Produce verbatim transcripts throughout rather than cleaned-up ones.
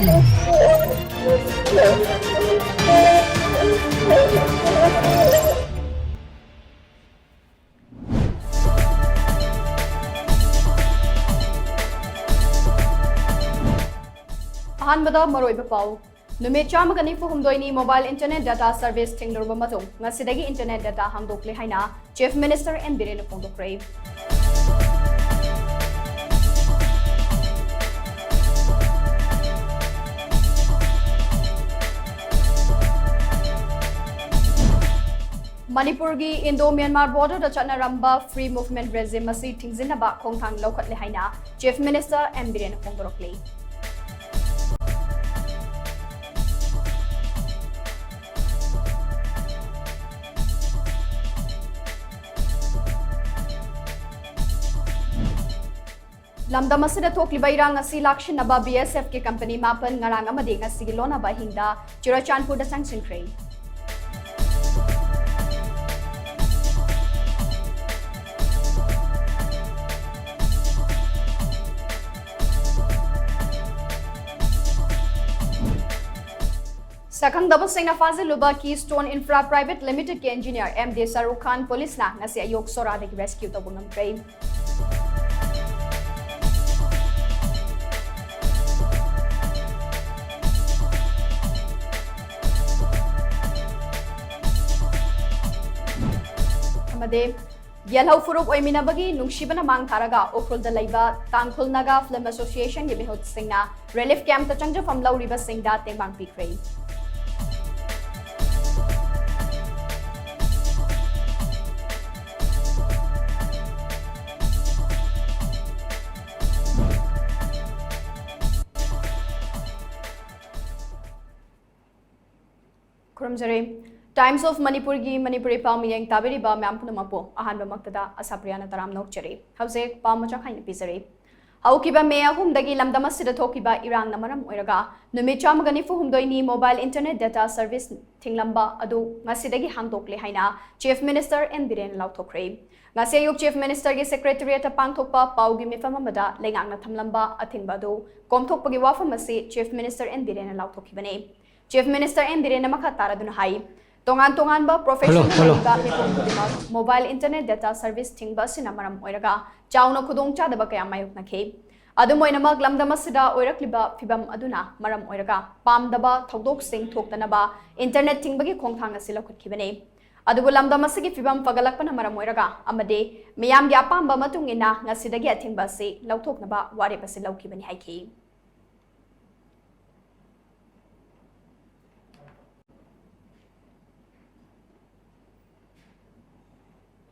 ꯑꯍꯥꯟꯕꯗ ꯃꯔꯨꯑꯣꯏꯕ ꯄꯥꯎ꯫ ꯅꯨꯃꯤꯠ ꯆꯥꯝꯃꯒ ꯅꯤꯐꯨ ꯍꯨꯝꯗꯣꯏꯅꯤ mobile internet data service ꯊꯤꯡꯂꯨꯔꯕ ꯃꯇꯨꯡ, ꯉꯁꯤꯗꯒꯤ internet data ꯍꯥꯡꯗꯣꯛꯂꯦ ꯍꯥꯏꯅ Chief Minister ꯑꯦꯟ ꯕꯤꯔꯦꯟꯅ ꯐꯣꯡꯗꯣꯛꯈ꯭ꯔꯦ꯫ ꯃꯅꯤꯄꯨꯔꯒꯤ Indo Myanmar border ꯗ ꯆꯠꯅꯔꯝꯕ free movement regime ꯑꯁꯤ ꯊꯤꯡꯖꯤꯟꯅꯕ ꯈꯣꯡꯊꯥꯡ ꯂꯧꯈꯠꯂꯦ ꯍꯥꯏꯅ Chief Minister ꯑꯦꯟ ꯕꯤꯔꯦꯟꯅ ꯐꯣꯡꯗꯣꯔꯛꯂꯤ꯫ ꯂꯝꯗꯝ ꯑꯁꯤꯗ ꯊꯣꯛꯂꯤꯕ ꯏꯔꯥꯡ ꯑꯁꯤ ꯂꯥꯛꯁꯤꯟꯅꯕ B S F ꯀꯤ company ꯃꯥꯄꯟ ꯉꯔꯥꯡ ꯑꯃꯗꯤ ꯉꯁꯤꯒꯤ ꯂꯣꯟꯅꯕ ꯑꯍꯤꯡꯗ ꯆꯨꯔꯆꯥꯟꯄꯨꯔꯗ ꯆꯪꯁꯤꯟꯈ꯭ꯔꯦ꯫ ꯁꯛꯈꯪꯗꯕꯁꯤꯡꯅ ꯐꯥꯖꯤꯜꯂꯨꯕ Keystone Infra Private Limited ꯀꯤ engineer M D ꯁꯔꯨꯈ ꯈꯥꯟ ꯄꯨꯂꯤꯁꯅ ꯉꯁꯤ ꯑꯌꯨꯛ ꯁꯣꯔꯥꯗꯒꯤ rescue ꯇꯧꯕ ꯉꯝꯈ꯭ꯔꯦ꯫ ꯑꯃꯗꯤ ꯌꯦꯜꯍꯧ ꯐꯨꯔꯨꯞ ꯑꯣꯏꯃꯤꯟꯅꯕꯒꯤ ꯅꯨꯡꯁꯤꯕꯅ ꯃꯥꯡ ꯊꯥꯔꯒ ꯎꯈ꯭ꯔꯨꯜꯗ ꯂꯩꯕ ꯇꯥꯡꯈꯨꯜ ꯅꯥꯒꯥ Film Association ꯒꯤ ꯃꯤꯍꯨꯠꯁꯤꯡꯅ relief camp ꯇ ꯆꯪꯖꯐꯝ ꯂꯧꯔꯤꯕꯁꯤꯡꯗ ꯇꯦꯡꯕꯥꯡ ꯄꯤꯈ꯭ꯔꯦ꯫ ꯈꯨꯔꯨꯝꯖꯔꯤ꯫ Times of Manipur ꯒꯤ ꯃꯅꯤꯄꯨꯔꯤ ꯄꯥꯎ ꯃꯤꯠꯌꯦꯡ ꯇꯥꯕꯤꯔꯤꯕ ꯃꯌꯥꯝ ꯄꯨꯝꯅꯃꯛꯄꯨ ꯑꯍꯥꯟꯕꯃꯛꯇꯗ ꯑꯁꯥꯄ꯭ꯔꯤꯌꯥꯅ ꯇꯔꯥꯝꯅ ꯑꯣꯛꯆꯔꯤ꯫ ꯍꯧꯖꯤꯛ ꯄꯥꯎ ꯃꯆꯥ ꯈꯥꯏꯅ ꯄꯤꯖꯔꯤ꯫ ꯍꯧꯈꯤꯕ ꯃꯦ ꯑꯍꯨꯝꯗꯒꯤ ꯂꯝꯗꯝ ꯑꯁꯤꯗ ꯊꯣꯛꯈꯤꯕ ꯏꯔꯥꯡꯅ ꯃꯔꯝ ꯑꯣꯏꯔꯒ ꯅꯨꯃꯤꯠ ꯆꯥꯝꯃꯒ ꯅꯤꯐꯨ ꯍꯨꯝꯗꯣꯏꯅꯤ mobile internet data service ꯊꯤꯡꯂꯝꯕ ꯑꯗꯨ ꯉꯁꯤꯗꯒꯤ ꯍꯥꯡꯗꯣꯛꯂꯦ ꯍꯥꯏꯅ Chief Minister N ꯕꯤꯔꯦꯟꯅ ꯂꯥꯎꯊꯣꯛꯈ꯭ꯔꯦ꯫ ꯉꯁꯤ ꯑꯌꯨꯛ Chief Ministerꯒꯤ Secretariatꯇ ꯄꯥꯡꯊꯣꯛꯄ ꯄꯥꯎꯒꯤ ꯃꯤꯐꯝ ꯑꯃꯗ ꯂꯩꯉꯥꯛꯅ ꯊꯝꯂꯝꯕ ꯑꯊꯤꯡꯕ ꯑꯗꯨ ꯀꯣꯝꯊꯣꯛꯄꯒꯤ ꯋꯥꯐꯝ ꯑꯁꯤ Chief Minister N ꯕꯤꯔꯦꯟꯅ ꯂꯥꯎꯊꯣꯛꯈꯤꯕꯅꯤ꯫ Chief Minister N ꯕꯤꯔꯦꯟꯅ ꯃꯈꯥ ꯇꯥꯔꯗꯨꯅ ꯍꯥꯏ, ꯇꯣꯉꯥꯟ ꯇꯣꯉꯥꯟꯕ professionꯗ ꯍꯜꯂꯣ, ꯍꯜꯂꯣ꯫ ꯂꯩꯔꯤꯕ ꯃꯤꯄꯨꯝ ꯈꯨꯗꯤꯡꯃꯛ mobile internet data service ꯊꯤꯡꯕ ꯑꯁꯤꯅ ꯃꯔꯝ ꯑꯣꯏꯔꯒ ꯆꯥꯎꯅ ꯈꯨꯗꯣꯡꯆꯥꯗꯕ ꯀꯌꯥ ꯃꯥꯌꯣꯛꯅꯈꯤ꯫ ꯑꯗꯨꯝ ꯑꯣꯏꯅꯃꯛ, ꯂꯝꯗꯝ ꯑꯁꯤꯗ ꯑꯣꯏꯔꯛꯂꯤꯕ ꯐꯤꯚꯝ ꯑꯗꯨꯅ ꯃꯔꯝ ꯑꯣꯏꯔꯒ ꯄꯥꯝꯗꯕ ꯊꯧꯗꯣꯛꯁꯤꯡ ꯊꯣꯛꯇꯅꯕ internet ꯊꯤꯡꯕꯒꯤ ꯈꯣꯡꯊꯥꯡ ꯑꯁꯤ ꯂꯧꯈꯠꯈꯤꯕꯅꯤ꯫ ꯑꯗꯨꯕꯨ ꯂꯝꯗꯝ ꯑꯁꯤꯒꯤ ꯐꯤꯚꯝ ꯐꯒꯠꯂꯛꯄꯅ ꯃꯔꯝ ꯑꯣꯏꯔꯒ ꯑꯃꯗꯤ ꯃꯤꯌꯥꯝꯒꯤ ꯑꯄꯥꯝꯕ ꯃꯇꯨꯡ ꯏꯟꯅ ꯉꯁꯤꯗꯒꯤ ꯑꯊꯤꯡꯕ ꯑꯁꯤ ꯂꯧꯊꯣꯛꯅꯕ ꯋꯥꯔꯦꯞ ꯑꯁꯤ ꯂꯧꯈꯤꯕꯅꯤ ꯍꯥꯏꯈꯤ꯫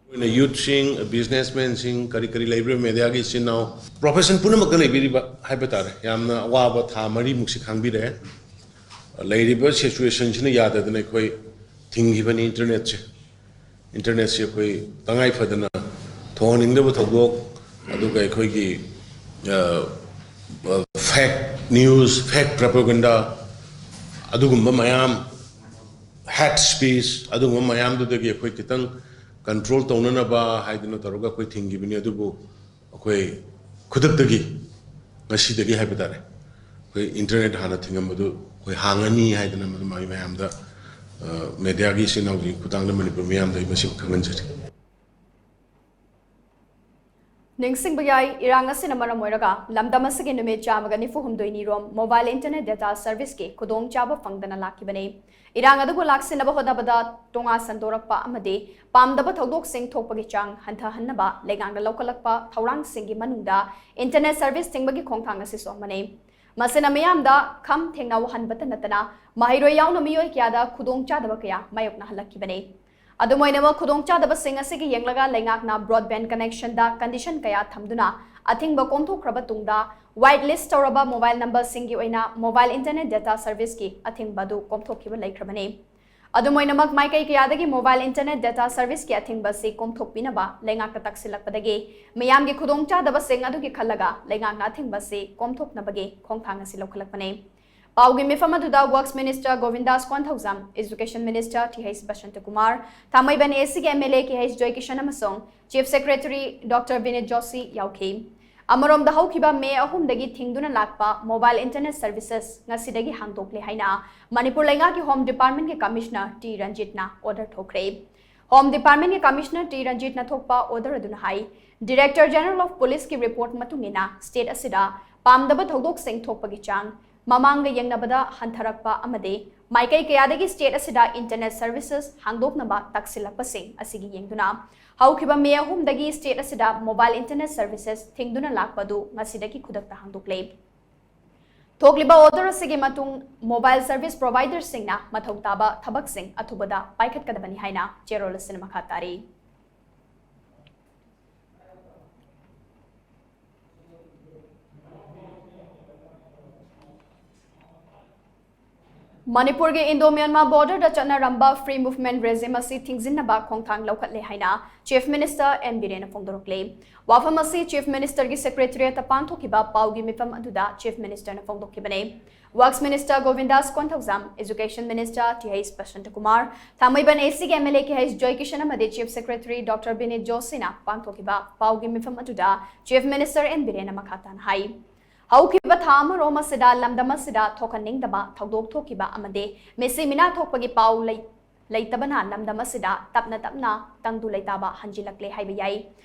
ꯑꯩꯈꯣꯏꯅ youthꯁꯤꯡ, businessmanꯁꯤꯡ, ꯀꯔꯤ ꯀꯔꯤ ꯂꯩꯕ꯭ꯔꯥ, mediaꯒꯤ ꯏꯆꯤꯟ ꯏꯅꯥꯎ, profession ꯄꯨꯝꯅꯃꯛꯇ ꯂꯩꯕꯤꯔꯤꯕ ꯍꯥꯏꯕ ꯇꯥꯔꯦ, ꯌꯥꯝꯅ ꯑꯋꯥꯕ ꯊꯥ ꯃꯔꯤꯃꯨꯛꯁꯤ ꯈꯥꯡꯕꯤꯔꯛꯑꯦ꯫ ꯂꯩꯔꯤꯕ situationꯁꯤꯅ ꯌꯥꯗꯗꯅ ꯑꯩꯈꯣꯏ ꯊꯤꯡꯈꯤꯕꯅꯤ internetꯁꯦ꯫ Internetꯁꯦ ꯑꯩꯈꯣꯏ ꯇꯉꯥꯏ ꯐꯗꯅ ꯊꯣꯛꯍꯟꯅꯤꯡꯗꯕ ꯊꯧꯗꯣꯛ, ꯑꯗꯨꯒ ꯑꯩꯈꯣꯏꯒꯤ, ꯑ, ꯑ, fake news, fake propaganda, ꯑꯗꯨꯒꯨꯝꯕ ꯃꯌꯥꯝ, hate speech, ꯑꯗꯨꯒꯨꯝꯕ ꯃꯌꯥꯝꯗꯨꯗꯒꯤ ꯑꯩꯈꯣꯏ ꯈꯤꯇꯪ control ꯇꯧꯅꯅꯕ ꯍꯥꯏꯗꯅ ꯇꯧꯔꯒ ꯑꯩꯈꯣꯏ ꯊꯤꯡꯈꯤꯕꯅꯤ꯫ ꯑꯗꯨꯕꯨ ꯑꯩꯈꯣꯏ ꯈꯨꯗꯛꯇꯒꯤ, ꯉꯁꯤꯗꯒꯤ ꯍꯥꯏꯕ ꯇꯥꯔꯦ, ꯑꯩꯈꯣꯏ internet ꯍꯥꯟꯅ ꯊꯤꯡꯉꯝꯕꯗꯨ ꯑꯩꯈꯣꯏ ꯍꯥꯡꯉꯅꯤ ꯍꯥꯏꯗꯅ ꯃꯗꯨ ꯃꯥꯒꯤ ꯃꯌꯥꯝꯗ, ꯑ, mediaꯒꯤ ꯏꯆꯤꯟ ꯏꯅꯥꯎꯁꯤꯡꯒꯤ ꯈꯨꯠꯊꯥꯡꯗ ꯃꯅꯤꯄꯨꯔ ꯃꯤꯌꯥꯝꯗ ꯑꯩ ꯃꯁꯤ ꯈꯪꯍꯟꯖꯔꯤ꯫ ꯅꯤꯡꯁꯤꯡꯕ ꯌꯥꯏ, ꯏꯔꯥꯡ ꯑꯁꯤꯅ ꯃꯔꯝ ꯑꯣꯏꯔꯒ ꯂꯝꯗꯝ ꯑꯁꯤꯒꯤ ꯅꯨꯃꯤꯠ ꯆꯥꯝꯃꯒ ꯅꯤꯐꯨ ꯍꯨꯝꯗꯣꯏꯅꯤ ꯔꯣꯝ mobile internet data serviceꯀꯤ ꯈꯨꯗꯣꯡꯆꯥꯕ ꯐꯪꯗꯅ ꯂꯥꯛꯈꯤꯕꯅꯤ꯫ ꯏꯔꯥꯡ ꯑꯗꯨꯕꯨ ꯂꯥꯛꯁꯤꯟꯅꯕ ꯍꯣꯠꯅꯕꯗ ꯇꯣꯉꯥ ꯁꯟꯗꯣꯔꯛꯄ ꯑꯃꯗꯤ ꯄꯥꯝꯗꯕ ꯊꯧꯗꯣꯛꯁꯤꯡ ꯊꯣꯛꯄꯒꯤ ꯆꯥꯡ ꯍꯟꯊꯍꯟꯅꯕ ꯂꯩꯉꯥꯛꯅ ꯂꯧꯈꯠꯂꯛꯄ ꯊꯧꯔꯥꯡꯁꯤꯡꯒꯤ ꯃꯅꯨꯡꯗ internet service ꯊꯤꯡꯕꯒꯤ ꯈꯣꯡꯊꯥꯡ ꯑꯁꯤꯁꯨ ꯑꯃꯅꯤ꯫ ꯃꯁꯤꯅ ꯃꯤꯌꯥꯝꯗ ꯈꯝ ꯊꯦꯡꯅ ꯋꯥꯍꯟꯕꯇ ꯅꯠꯇꯅ ꯃꯍꯩꯔꯣꯏ ꯌꯥꯎꯅ ꯃꯤꯑꯣꯏ ꯀꯌꯥꯗ ꯈꯨꯗꯣꯡꯆꯥꯗꯕ ꯀꯌꯥ ꯃꯥꯌꯣꯛꯅꯍꯜꯂꯛꯈꯤꯕꯅꯤ꯫ ꯑꯗꯨꯝ ꯑꯣꯏꯅꯃꯛ, ꯈꯨꯗꯣꯡꯆꯥꯗꯕꯁꯤꯡ ꯑꯁꯤꯒꯤ ꯌꯦꯡꯂꯒ ꯂꯩꯉꯥꯛꯅ broadband connectionꯗ condition ꯀꯌꯥ ꯊꯝꯗꯨꯅ ꯑꯊꯤꯡꯕ ꯀꯣꯝꯊꯣꯛꯈ꯭ꯔꯕ ꯇꯨꯡꯗ white list ꯇꯧꯔꯕ mobile numberꯁꯤꯡꯒꯤ ꯑꯣꯏꯅ mobile internet data serviceꯀꯤ ꯑꯊꯤꯡꯕ ꯑꯗꯨ ꯀꯣꯝꯊꯣꯛꯈꯤꯕ ꯂꯩꯈ꯭ꯔꯕꯅꯤ꯫ ꯑꯗꯨꯝ ꯑꯣꯏꯅꯃꯛ, ꯃꯥꯏꯀꯩ ꯀꯌꯥꯗꯒꯤ mobile internet data service ꯀꯤ ꯑꯊꯤꯡꯕ ꯑꯁꯤ ꯀꯣꯝꯊꯣꯛꯄꯤꯅꯕ ꯂꯩꯉꯥꯛꯇ ꯇꯛꯁꯤꯜꯂꯛꯄꯗꯒꯤ ꯃꯤꯌꯥꯝꯒꯤ ꯈꯨꯗꯣꯡꯆꯥꯗꯕꯁꯤꯡ ꯑꯗꯨꯒꯤ ꯈꯜꯂꯒ ꯂꯩꯉꯥꯛꯅ ꯑꯊꯤꯡꯕ ꯑꯁꯤ ꯀꯣꯝꯊꯣꯛꯅꯕꯒꯤ ꯈꯣꯡꯊꯥꯡ ꯑꯁꯤ ꯂꯧꯈꯠꯂꯛꯄꯅꯤ꯫ ꯄꯥꯎꯒꯤ ꯃꯤꯐꯝ ꯑꯗꯨꯗ Works Minister Govindas Konthoujam, Education Minister T H Basantakumar, Thangmeiband A C ꯒꯤ M L A K H Joykishan ꯑꯃꯁꯨꯡ Chief Secretary Doctor ꯕꯤꯅꯤꯠ ꯖꯣꯁꯤ ꯌꯥꯎꯈꯤ꯫ ꯑꯃꯔꯣꯝꯗ, ꯍꯧꯈꯤꯕ ꯃꯦ ꯑꯍꯨꯝꯗꯒꯤ ꯊꯤꯡꯗꯨꯅ ꯂꯥꯛꯄ mobile internet services ꯉꯁꯤꯗꯒꯤ ꯍꯥꯡꯗꯣꯛꯂꯦ ꯍꯥꯏꯅ ꯃꯅꯤꯄꯨꯔ ꯂꯩꯉꯥꯛꯀꯤ Home Department ꯀꯤ Commissioner ꯇꯤ ꯔꯟꯖꯤꯠꯅ order ꯊꯣꯛꯈ꯭ꯔꯦ꯫ Home Department ꯀꯤ Commissioner ꯇꯤ ꯔꯟꯖꯤꯠꯅ ꯊꯣꯛꯄ order ꯑꯗꯨꯅ ꯍꯥꯏ, Director General of Police ꯀꯤ report ꯃꯇꯨꯡ ꯏꯟꯅ state ꯑꯁꯤꯗ ꯄꯥꯝꯗꯕ ꯊꯧꯗꯣꯛꯁꯤꯡ ꯊꯣꯛꯄꯒꯤ ꯆꯥꯡ ꯃꯃꯥꯡꯒ ꯌꯦꯡꯅꯕꯗ ꯍꯟꯊꯔꯛꯄ ꯑꯃꯗꯤ ꯃꯥꯏꯀꯩ ꯀꯌꯥꯗꯒꯤ state ꯑꯁꯤꯗ internet services ꯍꯥꯡꯗꯣꯛꯅꯕ ꯇꯛꯁꯤꯜꯂꯛꯄꯁꯤꯡ ꯑꯁꯤꯒꯤ ꯌꯦꯡꯗꯨꯅ, ꯍꯧꯈꯤꯕ ꯃꯦ ꯑꯍꯨꯝꯗꯒꯤ state ꯑꯁꯤꯗ mobile internet services ꯊꯤꯡꯗꯨꯅ ꯂꯥꯛꯄ ꯑꯗꯨ ꯉꯁꯤꯗꯒꯤ ꯈꯨꯗꯛꯇ ꯍꯥꯡꯗꯣꯛꯂꯦ꯫ ꯊꯣꯛꯂꯤꯕ order ꯑꯁꯤꯒꯤ ꯃꯇꯨꯡ mobile service provider ꯁꯤꯡꯅ ꯃꯊꯧ ꯇꯥꯕ ꯊꯕꯛꯁꯤꯡ ꯑꯊꯨꯕꯗ ꯄꯥꯏꯈꯠꯀꯗꯕꯅꯤ ꯍꯥꯏꯅ ꯆꯦꯔꯣꯜ ꯑꯁꯤꯅ ꯃꯈꯥ ꯇꯥꯔꯤ꯫ ꯃꯅꯤꯄꯨꯔꯒꯤ Indo Myanmar border ꯗ ꯆꯠꯅꯔꯝꯕ free movement regime ꯑꯁꯤ ꯊꯤꯡꯖꯤꯟꯅꯕ ꯈꯣꯡꯊꯥꯡ ꯂꯧꯈꯠꯂꯦ ꯍꯥꯏꯅ Chief Minister ꯑꯦꯟ ꯕꯤꯔꯦꯟꯅ ꯐꯣꯡꯗꯣꯔꯛꯂꯦ꯫ ꯋꯥꯐꯝ ꯑꯁꯤ Chief Minister ꯒꯤ Secretariat ꯇ ꯄꯥꯡꯊꯣꯛꯈꯤꯕ ꯄꯥꯎꯒꯤ ꯃꯤꯐꯝ ꯑꯗꯨꯗ Chief Minister ꯅ ꯐꯣꯡꯗꯣꯛꯈꯤꯕꯅꯤ꯫ Works Minister Govindas Konthoujam, Education Minister T H Basantakumar, Thangmeiband A C ꯒꯤ M L A K H Joykishan ꯑꯃꯗꯤ Chief Secretary ꯗꯣꯛꯇꯔ ꯕꯤꯅꯤꯠ ꯖꯣꯁꯤꯅ ꯄꯥꯡꯊꯣꯛꯈꯤꯕ ꯄꯥꯎꯒꯤ ꯃꯤꯐꯝ ꯑꯗꯨꯗ Chief Minister ꯑꯦꯟ ꯕꯤꯔꯦꯟꯅ ꯃꯈꯥ ꯇꯥꯅ ꯍꯥꯏ, ꯍꯧꯈꯤꯕ ꯊꯥ ꯑꯃꯔꯣꯝ ꯑꯁꯤꯗ ꯂꯝꯗꯝ ꯑꯁꯤꯗ ꯊꯣꯛꯍꯟꯅꯤꯡꯗꯕ ꯊꯧꯗꯣꯛ ꯊꯣꯛꯈꯤꯕ ꯑꯃꯗꯤ ꯃꯤꯁꯤ ꯃꯤꯅꯥ ꯊꯣꯛꯄꯒꯤ ꯄꯥꯎ ꯂꯩ-, ꯂꯩꯇꯕꯅ ꯂꯝꯗꯝ ꯑꯁꯤꯗ ꯇꯞꯅ ꯇꯞꯅ ꯇꯪꯗꯨ ꯂꯩꯇꯥꯕ ꯍꯟꯖꯤꯜꯂꯛꯂꯦ ꯍꯥꯏꯕ ꯌꯥꯏ꯫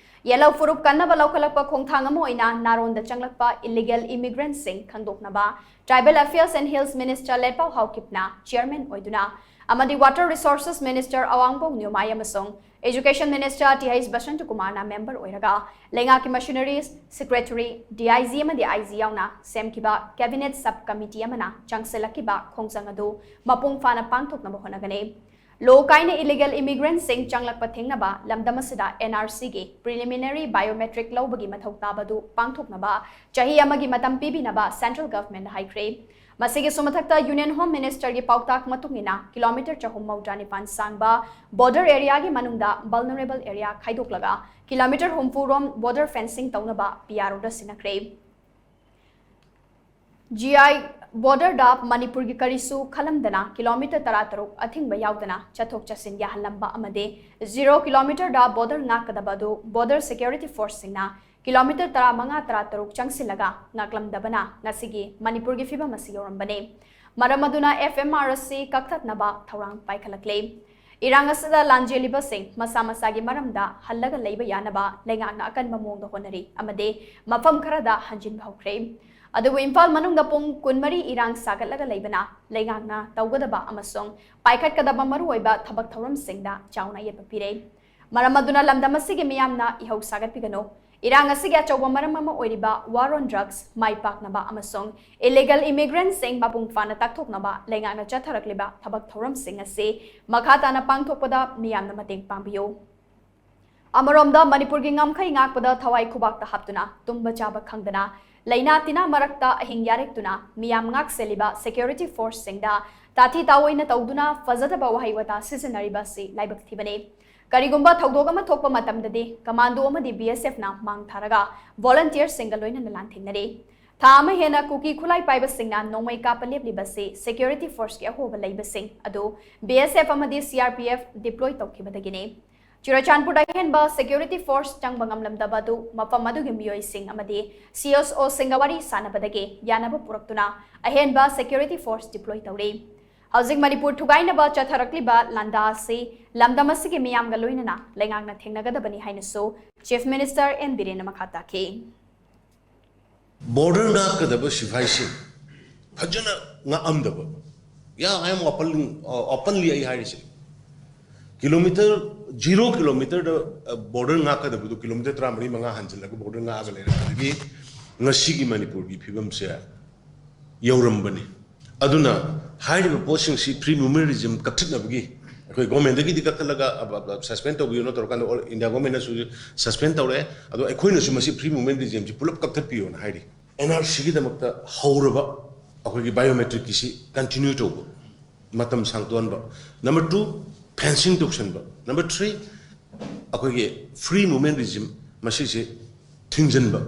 ꯌꯦꯜꯍꯧ ꯐꯨꯔꯨꯞ ꯀꯟꯅꯕ ꯂꯧꯈꯠꯂꯛꯄ ꯈꯣꯡꯊꯥꯡ ꯑꯃ ꯑꯣꯏꯅ ꯅꯥꯔꯣꯟꯗ ꯆꯪꯂꯛꯄ illegal immigrant ꯁꯤꯡ ꯈꯪꯗꯣꯛꯅꯕ Tribal Affairs and Hills Minister ꯂꯦꯠꯄꯥꯎ ꯍꯥꯎꯀꯤꯞꯅ chairman ꯑꯣꯏꯗꯨꯅ ꯑꯃꯗꯤ Water Resources Minister ꯑꯋꯥꯡꯕꯧ ꯅ꯭ꯌꯨꯃꯥꯏ ꯑꯃꯁꯨꯡ Education Minister ꯇꯤ ꯑꯩꯆ ꯕꯁꯟꯇꯀꯨꯃꯥꯔꯅ member ꯑꯣꯏꯔꯒ ꯂꯩꯉꯥꯛꯀꯤ machineries, Secretary, D I G ꯑꯃꯗꯤ ꯑꯥꯏ ꯖꯤ ꯌꯥꯎꯅ ꯁꯦꯝꯈꯤꯕ cabinet sub committee ꯑꯃꯅ ꯆꯪꯁꯤꯜꯂꯛꯈꯤꯕ ꯈꯣꯡꯖꯪ ꯑꯗꯨ ꯃꯄꯨꯡ ꯐꯥꯅ ꯄꯥꯡꯊꯣꯛꯅꯕ ꯍꯣꯠꯅꯒꯅꯤ꯫ ꯂꯣ ꯀꯥꯏꯅ illegal immigrant ꯁꯤꯡ ꯆꯪꯂꯛꯄ ꯊꯤꯡꯅꯕ ꯂꯝꯗꯝ ꯑꯁꯤꯗ ꯑꯦꯟ ꯑꯥꯔ ꯁꯤ ꯒꯤ preliminary biometric ꯂꯧꯕꯒꯤ ꯃꯊꯧ ꯇꯥꯕꯗꯨ ꯄꯥꯡꯊꯣꯛꯅꯕ ꯆꯍꯤ ꯑꯃꯒꯤ ꯃꯇꯝ ꯄꯤꯕꯤꯅꯕ central government ꯍꯥꯏꯈ꯭ꯔꯦ꯫ ꯃꯁꯤꯒꯤꯁꯨ ꯃꯊꯛꯇ Union Home Minister ꯒꯤ ꯄꯥꯎꯇꯥꯛ ꯃꯇꯨꯡ ꯏꯟꯅ ꯀꯤꯂꯣꯃꯤꯇꯔ ꯆꯍꯨꯝ ꯃꯧꯗ꯭ꯔꯥ ꯅꯤꯄꯥꯟ ꯁꯥꯡꯕ border area ꯒꯤ ꯃꯅꯨꯡꯗ vulnerable area ꯈꯥꯏꯗꯣꯛꯂꯒ ꯀꯤꯂꯣꯃꯤꯇꯔ ꯍꯨꯝꯐꯨ ꯔꯣꯝ border fencing ꯇꯧꯅꯕ P R O the ꯁꯤꯟꯅꯈ꯭ꯔꯦ꯫ G I border ꯗ ꯃꯅꯤꯄꯨꯔꯒꯤ ꯀꯔꯤꯁꯨ ꯈꯜꯂꯝꯗꯅ ꯀꯤꯂꯣꯃꯤꯇꯔ ꯇꯔꯥꯇꯔꯨꯛ ꯑꯊꯤꯡꯕ ꯌꯥꯎꯗꯅ ꯆꯠꯊꯣꯛ ꯆꯠꯁꯤꯟ ꯌꯥꯍꯜꯂꯝꯕ ꯑꯃꯗꯤ zero kilometer ꯗ border ꯉꯥꯛꯀꯗꯕ ꯑꯗꯨ border security force ꯁꯤꯡꯅ ꯀꯤꯂꯣꯃꯤꯇꯔ ꯇꯔꯥꯃꯉꯥ ꯇꯔꯥꯇꯔꯨꯛ ꯆꯪꯁꯤꯜꯂꯒ ꯉꯥꯛꯂꯝꯗꯕꯅ ꯉꯁꯤꯒꯤ ꯃꯅꯤꯄꯨꯔꯒꯤ ꯐꯤꯕꯝ ꯑꯁꯤ ꯌꯧꯔꯝꯕꯅꯤ꯫ ꯃꯔꯝ ꯑꯗꯨꯅ F M R ꯑꯁꯤ ꯀꯛꯊꯠꯅꯕ ꯊꯧꯔꯥꯡ ꯄꯥꯏꯈꯠꯂꯛꯂꯦ꯫ ꯏꯔꯥꯡ ꯑꯁꯤꯗ ꯂꯥꯟꯖꯦꯜꯂꯤꯕꯁꯤꯡ ꯃꯁꯥ ꯃꯁꯥꯒꯤ ꯃꯔꯝꯗ ꯍꯜꯂꯒ ꯂꯩꯕ ꯌꯥꯅꯕ ꯂꯩꯉꯥꯛꯅ ꯑꯀꯟꯕ ꯃꯑꯣꯡꯗ ꯍꯣꯠꯅꯔꯤ ꯑꯃꯗꯤ ꯃꯐꯝ ꯈꯔꯗ ꯍꯟꯖꯤꯟꯕ ꯍꯧꯈ꯭ꯔꯦ꯫ ꯑꯗꯨꯕꯨ ꯏꯝꯐꯥꯜ ꯃꯅꯨꯡꯗ ꯄꯨꯡ ꯀꯨꯟꯃꯔꯤ ꯏꯔꯥꯡ ꯁꯥꯒꯠꯂꯒ ꯂꯩꯕꯅ ꯂꯩꯉꯥꯛꯅ ꯇꯧꯒꯗꯕ ꯑꯃꯁꯨꯡ ꯄꯥꯏꯈꯠꯀꯗꯕ ꯃꯔꯨꯑꯣꯏꯕ ꯊꯕꯛ ꯊꯧꯔꯝꯁꯤꯡꯗ ꯆꯥꯎꯅ ꯑꯌꯦꯠꯄ ꯄꯤꯔꯦ꯫ ꯃꯔꯝ ꯑꯗꯨꯅ ꯂꯝꯗꯝ ꯑꯁꯤꯒꯤ ꯃꯤꯌꯥꯝꯅ ꯏꯍꯧ ꯁꯥꯒꯠꯄꯤꯒꯅꯨ꯫ ꯏꯔꯥꯡ ꯑꯁꯤꯒꯤ ꯑꯆꯧꯕ ꯃꯔꯝ ꯑꯃ ꯑꯣꯏꯔꯤꯕ war on drugs ꯃꯥꯏ ꯄꯥꯛꯅꯕ ꯑꯃꯁꯨꯡ illegal immigrant ꯁꯤꯡ ꯃꯄꯨꯡ ꯐꯥꯅ ꯇꯥꯛꯊꯣꯛꯅꯕ ꯂꯩꯉꯥꯛꯅ ꯆꯠꯊꯔꯛꯂꯤꯕ ꯊꯕꯛ ꯊꯧꯔꯝꯁꯤꯡ ꯑꯁꯤ ꯃꯈꯥ ꯇꯥꯅ ꯄꯥꯡꯊꯣꯛꯄꯗ ꯃꯤꯌꯥꯝꯅ ꯃꯇꯦꯡ ꯄꯥꯡꯕꯤꯌꯨ꯫ ꯑꯃꯔꯣꯝꯗ ꯃꯅꯤꯄꯨꯔꯒꯤ ꯉꯝꯈꯩ ꯉꯥꯛꯄꯗ ꯊꯋꯥꯏ ꯈꯨꯕꯥꯛꯇ ꯍꯥꯞꯇꯨꯅ ꯇꯨꯝꯕ ꯆꯥꯕ ꯈꯪꯗꯅ ꯂꯩꯅꯥ ꯇꯤꯟꯅꯥ ꯃꯔꯛꯇ ꯑꯍꯤꯡ ꯌꯥꯔꯦꯛꯇꯨꯅ ꯃꯤꯌꯥꯝ ꯉꯥꯛ ꯁꯦꯜꯂꯤꯕ security force ꯁꯤꯡꯗ ꯇꯥꯊꯤ ꯇꯥꯑꯣꯏꯅ ꯇꯧꯗꯨꯅ ꯐꯖꯗꯕ ꯋꯥꯍꯩ ꯋꯥꯇꯥ ꯁꯤꯖꯤꯟꯅꯔꯤꯕ ꯑꯁꯤ ꯂꯥꯏꯕꯛ ꯊꯤꯕꯅꯤ꯫ ꯀꯔꯤꯒꯨꯝꯕ ꯊꯧꯗꯣꯛ ꯑꯃ ꯊꯣꯛꯄ ꯃꯇꯝꯗꯗꯤ commando ꯑꯃꯗꯤ B S F ꯅ ꯃꯥꯡ ꯊꯥꯔꯒ volunteer ꯁꯤꯡꯒ ꯂꯣꯏꯅꯅ ꯂꯥꯟꯊꯦꯡꯅꯔꯤ꯫ ꯊꯥ ꯑꯃ ꯍꯦꯟꯅ ꯀꯨꯀꯤ ꯈꯨꯠꯂꯥꯏ ꯄꯥꯏꯕꯁꯤꯡꯅ ꯅꯣꯡꯃꯩ ꯀꯥꯞꯄ ꯂꯦꯞꯂꯤꯕꯁꯤ security force ꯀꯤ ꯑꯍꯣꯕ ꯂꯩꯕꯁꯤꯡ ꯑꯗꯨ B S F ꯑꯃꯗꯤ C R P F deploy ꯇꯧꯈꯤꯕꯗꯒꯤꯅꯤ꯫ ꯆꯨꯔꯆꯥꯟꯄꯨꯔꯗ ꯑꯍꯦꯟꯕ security force ꯆꯪꯕ ꯉꯝꯂꯝꯗꯕ ꯑꯗꯨ ꯃꯐꯝ ꯑꯗꯨꯒꯤ ꯃꯤꯑꯣꯏꯁꯤꯡ ꯑꯃꯗꯤ C S O ꯁꯤꯡꯒ ꯋꯥꯔꯤ ꯁꯥꯟꯅꯕꯗꯒꯤ ꯌꯥꯅꯕ ꯄꯨꯔꯛꯇꯨꯅ ꯑꯍꯦꯟꯕ security force deploy ꯇꯧꯔꯤ꯫ ꯍꯧꯖꯤꯛ ꯃꯅꯤꯄꯨꯔ ꯊꯨꯒꯥꯏꯅꯕ ꯆꯠꯊꯔꯛꯂꯤꯕ ꯂꯥꯟꯗꯥ ꯑꯁꯤ ꯂꯝꯗꯝ ꯑꯁꯤꯒꯤ ꯃꯤꯌꯥꯝꯒ ꯂꯣꯏꯅꯅ ꯂꯩꯉꯥꯛꯅ ꯊꯦꯡꯅꯒꯗꯕꯅꯤ ꯍꯥꯏꯅꯁꯨ Chief Minister N ꯕꯤꯔꯦꯟꯅ ꯃꯈꯥ ꯇꯥꯈꯤ꯫ Border ꯉꯥꯛꯀꯗꯕ ꯁꯤꯐꯥꯏꯁꯤꯡ ꯐꯖꯅ ꯉꯥꯛꯑꯝꯗꯕ, yeah, I am openly, openly ꯑꯩ ꯍꯥꯏꯔꯤꯁꯦ, ꯀꯤꯂꯣꯃꯤꯇꯔ, zero kilometer ꯗ border ꯉꯥꯛꯀꯗꯕꯗꯨ ꯀꯤꯂꯣꯃꯤꯇꯔ ꯇꯔꯥꯃꯔꯤ ꯃꯉꯥ ꯍꯟꯖꯤꯜꯂꯒ border ꯉꯥꯛꯑꯒ ꯂꯩꯔꯝꯕꯗꯒꯤ ꯉꯁꯤꯒꯤ ꯃꯅꯤꯄꯨꯔꯒꯤ ꯐꯤꯕꯝꯁꯦ ꯌꯧꯔꯝꯕꯅꯤ꯫ ꯑꯗꯨꯅ ꯍꯥꯏꯔꯤꯕ ꯄꯣꯠꯁꯤꯡꯁꯤ free movement regime ꯀꯛꯊꯠꯅꯕꯒꯤ ꯑꯩꯈꯣꯏ government ꯗꯒꯤꯗꯤ ꯀꯛꯊꯠꯂꯒ suspend ꯇꯧꯕꯤꯌꯨꯅ ꯇꯧꯔꯀꯥꯟꯗ all India government ꯅꯁꯨ suspend ꯇꯧꯔꯦ꯫ ꯑꯗꯣ ꯑꯩꯈꯣꯏꯅꯁꯨ ꯃꯁꯤ free movement regime ꯁꯤ ꯄꯨꯂꯞ ꯀꯛꯊꯠꯄꯤꯌꯣꯅ ꯍꯥꯏꯔꯤ꯫ N R C ꯒꯤꯗꯃꯛꯇ ꯍꯧꯔꯕ ꯑꯩꯈꯣꯏꯒꯤ ꯕꯥꯏꯑꯣꯃꯦꯇ꯭ꯔꯤꯛꯀꯤꯁꯤ ꯀꯟꯇꯤꯅ꯭ꯌꯨ ꯇꯧꯕ, ꯃꯇꯝ ꯁꯥꯡꯗꯣꯛꯍꯟꯕ꯫ ꯅꯝꯕꯔ ꯇꯨ, ꯐꯦꯟꯁꯤꯡ ꯇꯧꯁꯟꯕ꯫ ꯅꯝꯕꯔ ꯊ꯭ꯔꯤ, ꯑꯩꯈꯣꯏꯒꯤ ꯐ꯭ꯔꯤ ꯃꯨꯚꯃꯦꯟ ꯔꯤꯖꯤꯝ ꯃꯁꯤꯁꯦ ꯊꯤꯡꯖꯤꯟꯕ꯫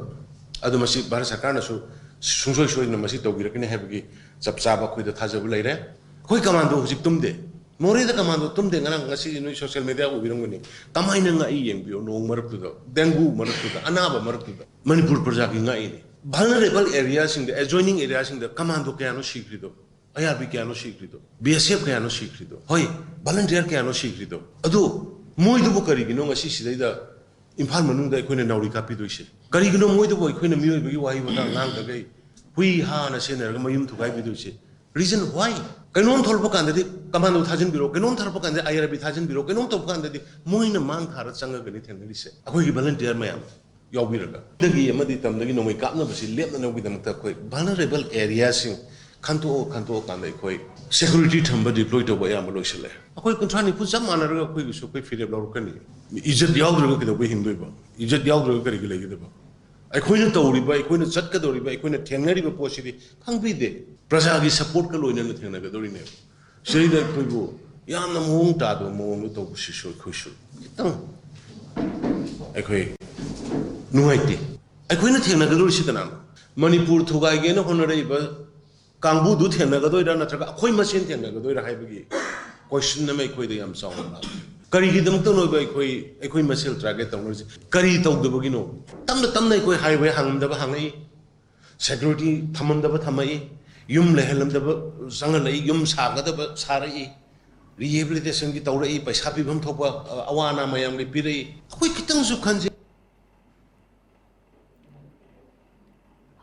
ꯑꯗꯨ ꯃꯁꯤ ꯚꯥꯔꯠ ꯁꯔꯀꯥꯔꯅꯁꯨ ꯁꯨꯡꯁꯣꯏ ꯁꯣꯏꯗꯅ ꯃꯁꯤ ꯇꯧꯕꯤꯔꯛꯀꯅꯤ ꯍꯥꯏꯕꯒꯤ ꯆꯞ ꯆꯥꯕ ꯑꯩꯈꯣꯏꯗ ꯊꯥꯖꯕ ꯂꯩꯔꯦ꯫ ꯑꯩꯈꯣꯏ ꯀꯃꯥꯟꯗꯣ ꯍꯧꯖꯤꯛ ꯇꯨꯝꯗꯦ꯫ ꯃꯣꯔꯦꯗ ꯀꯃꯥꯟꯗꯣ ꯇꯨꯝꯗꯦ꯫ ꯉꯔꯥꯡ, ꯉꯁꯤꯗꯤ ꯅꯣꯏ ꯁꯣꯁꯤꯌꯦꯜ ꯃꯤꯗꯤꯌꯥ ꯎꯕꯤꯔꯝꯒꯅꯤ꯫ ꯀꯃꯥꯏꯅ ꯉꯥꯛꯏ ꯌꯦꯡꯕꯤꯌꯨ꯫ ꯅꯣꯡ ꯃꯔꯛꯇꯨꯗ, ꯗꯦꯡꯒꯨ ꯃꯔꯛꯇꯨꯗ, ꯑꯅꯥꯕ ꯃꯔꯛꯇꯨꯗ ꯃꯅꯤꯄꯨꯔ ꯄ꯭ꯔꯖꯥꯒꯤ ꯉꯥꯛꯏꯅꯤ꯫ ꯚꯜꯅꯔꯦꯕꯜ ꯑꯦꯔꯤꯌꯥꯁꯤꯡꯗ, ꯑꯦꯖꯣꯏꯅꯤꯡ ꯑꯦꯔꯤꯌꯥꯁꯤꯡꯗ ꯀꯃꯥꯟꯗꯣ ꯀꯌꯥꯅꯣ ꯁꯤꯈ꯭ꯔꯤꯗꯣ? ꯑꯥꯏ ꯑꯥꯔ ꯕꯤ ꯀꯌꯥꯅꯣ ꯁꯤꯈ꯭ꯔꯤꯗꯣ? ꯕꯤ ꯑꯦꯁ ꯑꯦꯐ ꯀꯌꯥꯅꯣ ꯁꯤꯈ꯭ꯔꯤꯗꯣ? ꯍꯣꯏ, ꯚꯂꯟꯇꯤꯌꯔ ꯀꯌꯥꯅꯣ ꯁꯤꯈ꯭ꯔꯤꯗꯣ? ꯑꯗꯨ ꯃꯣꯏꯗꯨꯕꯨ ꯀꯔꯤꯒꯤꯅꯣ ꯉꯁꯤ ꯁꯤꯗꯩꯗ ꯏꯝꯐꯥꯜ ꯃꯅꯨꯡꯗ ꯑꯩꯈꯣꯏꯅ ꯅꯥꯎꯔꯤ ꯀꯥꯞꯄꯤꯗꯣꯏꯁꯦ? ꯀꯔꯤꯒꯤꯅꯣ ꯃꯣꯏꯗꯨꯕꯨ ꯑꯩꯈꯣꯏꯅ ꯃꯤꯑꯣꯏꯕꯒꯤ ꯋꯥꯍꯩ ꯋꯥꯇꯥ ꯉꯥꯡꯗꯈꯩ ꯍꯨꯏ ꯍꯥꯅ ꯁꯦꯟꯅꯔꯒ ꯃꯌꯨꯝ ꯊꯨꯒꯥꯏꯕꯤꯗꯣꯏꯁꯦ? Reason why? ꯀꯩꯅꯣꯝ ꯊꯣꯛꯂꯛꯄ ꯀꯥꯟꯗꯗꯤ ꯀꯃꯥꯟꯗꯣ ꯊꯥꯖꯤꯟꯕꯤꯔꯣ, ꯀꯩꯅꯣꯝ ꯊꯣꯛꯂꯛꯄ ꯀꯥꯟꯗꯗꯤ ꯑꯥꯏ ꯑꯥꯔ ꯕꯤ ꯊꯥꯖꯤꯟꯕꯤꯔꯣ, ꯀꯩꯅꯣꯝ ꯇꯧꯕ ꯀꯥꯟꯗꯗꯤ ꯃꯣꯏꯅ ꯃꯥꯡ ꯊꯥꯔ ꯆꯪꯉꯒꯅꯤ ꯊꯦꯡꯅꯔꯤꯁꯦ, ꯑꯩꯈꯣꯏꯒꯤ ꯚꯂꯟꯇꯤꯌꯔ ꯃꯌꯥꯝ ꯌꯥꯎꯕꯤꯔꯒ꯫ ꯗꯒꯤ ꯑꯃꯗꯤ ꯇꯝꯗꯒꯤ ꯅꯣꯡꯃꯩ ꯀꯥꯞꯅꯕꯁꯤ ꯂꯦꯞꯅꯅꯕꯒꯤꯗꯃꯛꯇ ꯑꯩꯈꯣꯏ ꯚꯜꯅꯔꯦꯕꯜ ꯑꯦꯔꯤꯌꯥꯁꯤꯡ ꯈꯟꯗꯣꯛꯑ ꯈꯟꯗꯣꯛꯑꯀꯥꯟꯗ ꯑꯩꯈꯣꯏ ꯁꯦꯀ꯭ꯌꯨꯔꯤꯇꯤ ꯊꯝꯕ, ꯗꯤꯄ꯭ꯂꯣꯏ ꯇꯧꯕ ꯑꯌꯥꯝꯕ ꯂꯣꯏꯁꯤꯜꯂꯦ꯫ ꯑꯩꯈꯣꯏ ꯀꯨꯟꯊ꯭ꯔꯥ ꯅꯤꯐꯨ ꯆꯞ ꯃꯥꯟꯅꯔꯒ ꯑꯩꯈꯣꯏꯒꯤꯁꯨ ꯑꯩꯈꯣꯏ ꯐꯤꯔꯦꯞ ꯂꯧꯔꯛꯀꯅꯤ꯫ ꯏꯖꯠ ꯌꯥꯎꯗ꯭ꯔꯒ ꯀꯩꯗꯧꯕꯩ ꯍꯤꯡꯗꯣꯏꯕ? ꯏꯖꯠ ꯌꯥꯎꯗ꯭ꯔꯒ ꯀꯔꯤꯒꯤ ꯂꯩꯒꯗꯕ? ꯑꯩꯈꯣꯏꯅ ꯇꯧꯔꯤꯕ, ꯑꯩꯈꯣꯏꯅ ꯆꯠꯀꯗꯧꯔꯤꯕ, ꯑꯩꯈꯣꯏꯅ ꯊꯦꯡꯅꯔꯤꯕ ꯄꯣꯠꯁꯤꯗꯤ ꯈꯪꯕꯤꯗꯦ꯫ ꯄ꯭ꯔꯖꯥꯒꯤ ꯁꯄꯣꯔꯠꯀ ꯂꯣꯏꯅꯅ ꯊꯦꯡꯅꯒꯗꯧꯔꯤꯅꯦꯕ꯫ ꯁꯤꯗꯩꯗ ꯑꯩꯈꯣꯏꯕꯨ ꯌꯥꯝꯅ ꯃꯑꯣꯡ ꯇꯥꯗꯕ ꯃꯑꯣꯡꯗ ꯇꯧꯕꯁꯤꯁꯨ ꯑꯩꯈꯣꯏꯁꯨ ꯈꯤꯇꯪ ꯑꯩꯈꯣꯏ ꯅꯨꯡꯉꯥꯏꯇꯦ꯫ ꯑꯩꯈꯣꯏꯅ ꯊꯦꯡꯅꯒꯗꯧꯔꯤꯁꯤ ꯀꯅꯥꯅꯣ? ꯃꯅꯤꯄꯨꯔ ꯊꯨꯒꯥꯏꯒꯦꯅ ꯍꯣꯠꯅꯔꯛꯏꯕ ꯀꯥꯡꯕꯨꯗꯨ ꯊꯦꯡꯅꯒꯗꯣꯏꯔꯥ, ꯅꯠꯇ꯭ꯔꯒ ꯑꯩꯈꯣꯏ ꯃꯁꯦꯟ ꯊꯦꯡꯅꯒꯗꯣꯏꯔꯥ ꯍꯥꯏꯕꯒꯤ ꯀꯣꯏꯁꯟ ꯑꯃ ꯑꯩꯈꯣꯏꯗ ꯌꯥꯝ ꯆꯥꯎꯅ ꯂꯥꯛꯑꯦ꯫ ꯀꯔꯤꯒꯤꯗꯃꯛꯇꯅꯣꯕ ꯑꯩꯈꯣꯏ, ꯑꯩꯈꯣꯏ ꯃꯁꯦꯜ ꯇꯥꯔꯒꯦꯠ ꯇꯧꯅꯔꯤꯁꯦ? ꯀꯔꯤ ꯇꯧꯗꯕꯒꯤꯅꯣ? ꯇꯞꯅ ꯇꯞꯅ ꯑꯩꯈꯣꯏ ꯍꯥꯏꯋꯦ ꯍꯥꯡꯉꯝꯗꯕ ꯍꯥꯡꯉꯛꯏ, ꯁꯦꯀ꯭ꯌꯨꯔꯤꯇꯤ ꯊꯝꯃꯝꯗꯕ ꯊꯝꯃꯛꯏ, ꯌꯨꯝ ꯂꯩꯍꯜꯂꯝꯗꯕ ꯆꯪꯍꯜꯂꯛꯏ, ꯌꯨꯝ ꯁꯥꯒꯗꯕ ꯁꯥꯔꯛꯏ, ꯔꯤꯍꯦꯕꯤꯂꯤꯇꯦꯁꯟꯒꯤ ꯇꯧꯔꯛꯏ, ꯄꯩꯁꯥ ꯄꯤꯐꯝ ꯊꯣꯛꯄ ꯑꯋꯥ ꯑꯅꯥ ꯃꯌꯥꯝꯒꯤ ꯄꯤꯔꯛꯏ꯫ ꯑꯩꯈꯣꯏ ꯈꯤꯇꯪꯁꯨ ꯈꯟꯖꯩ꯫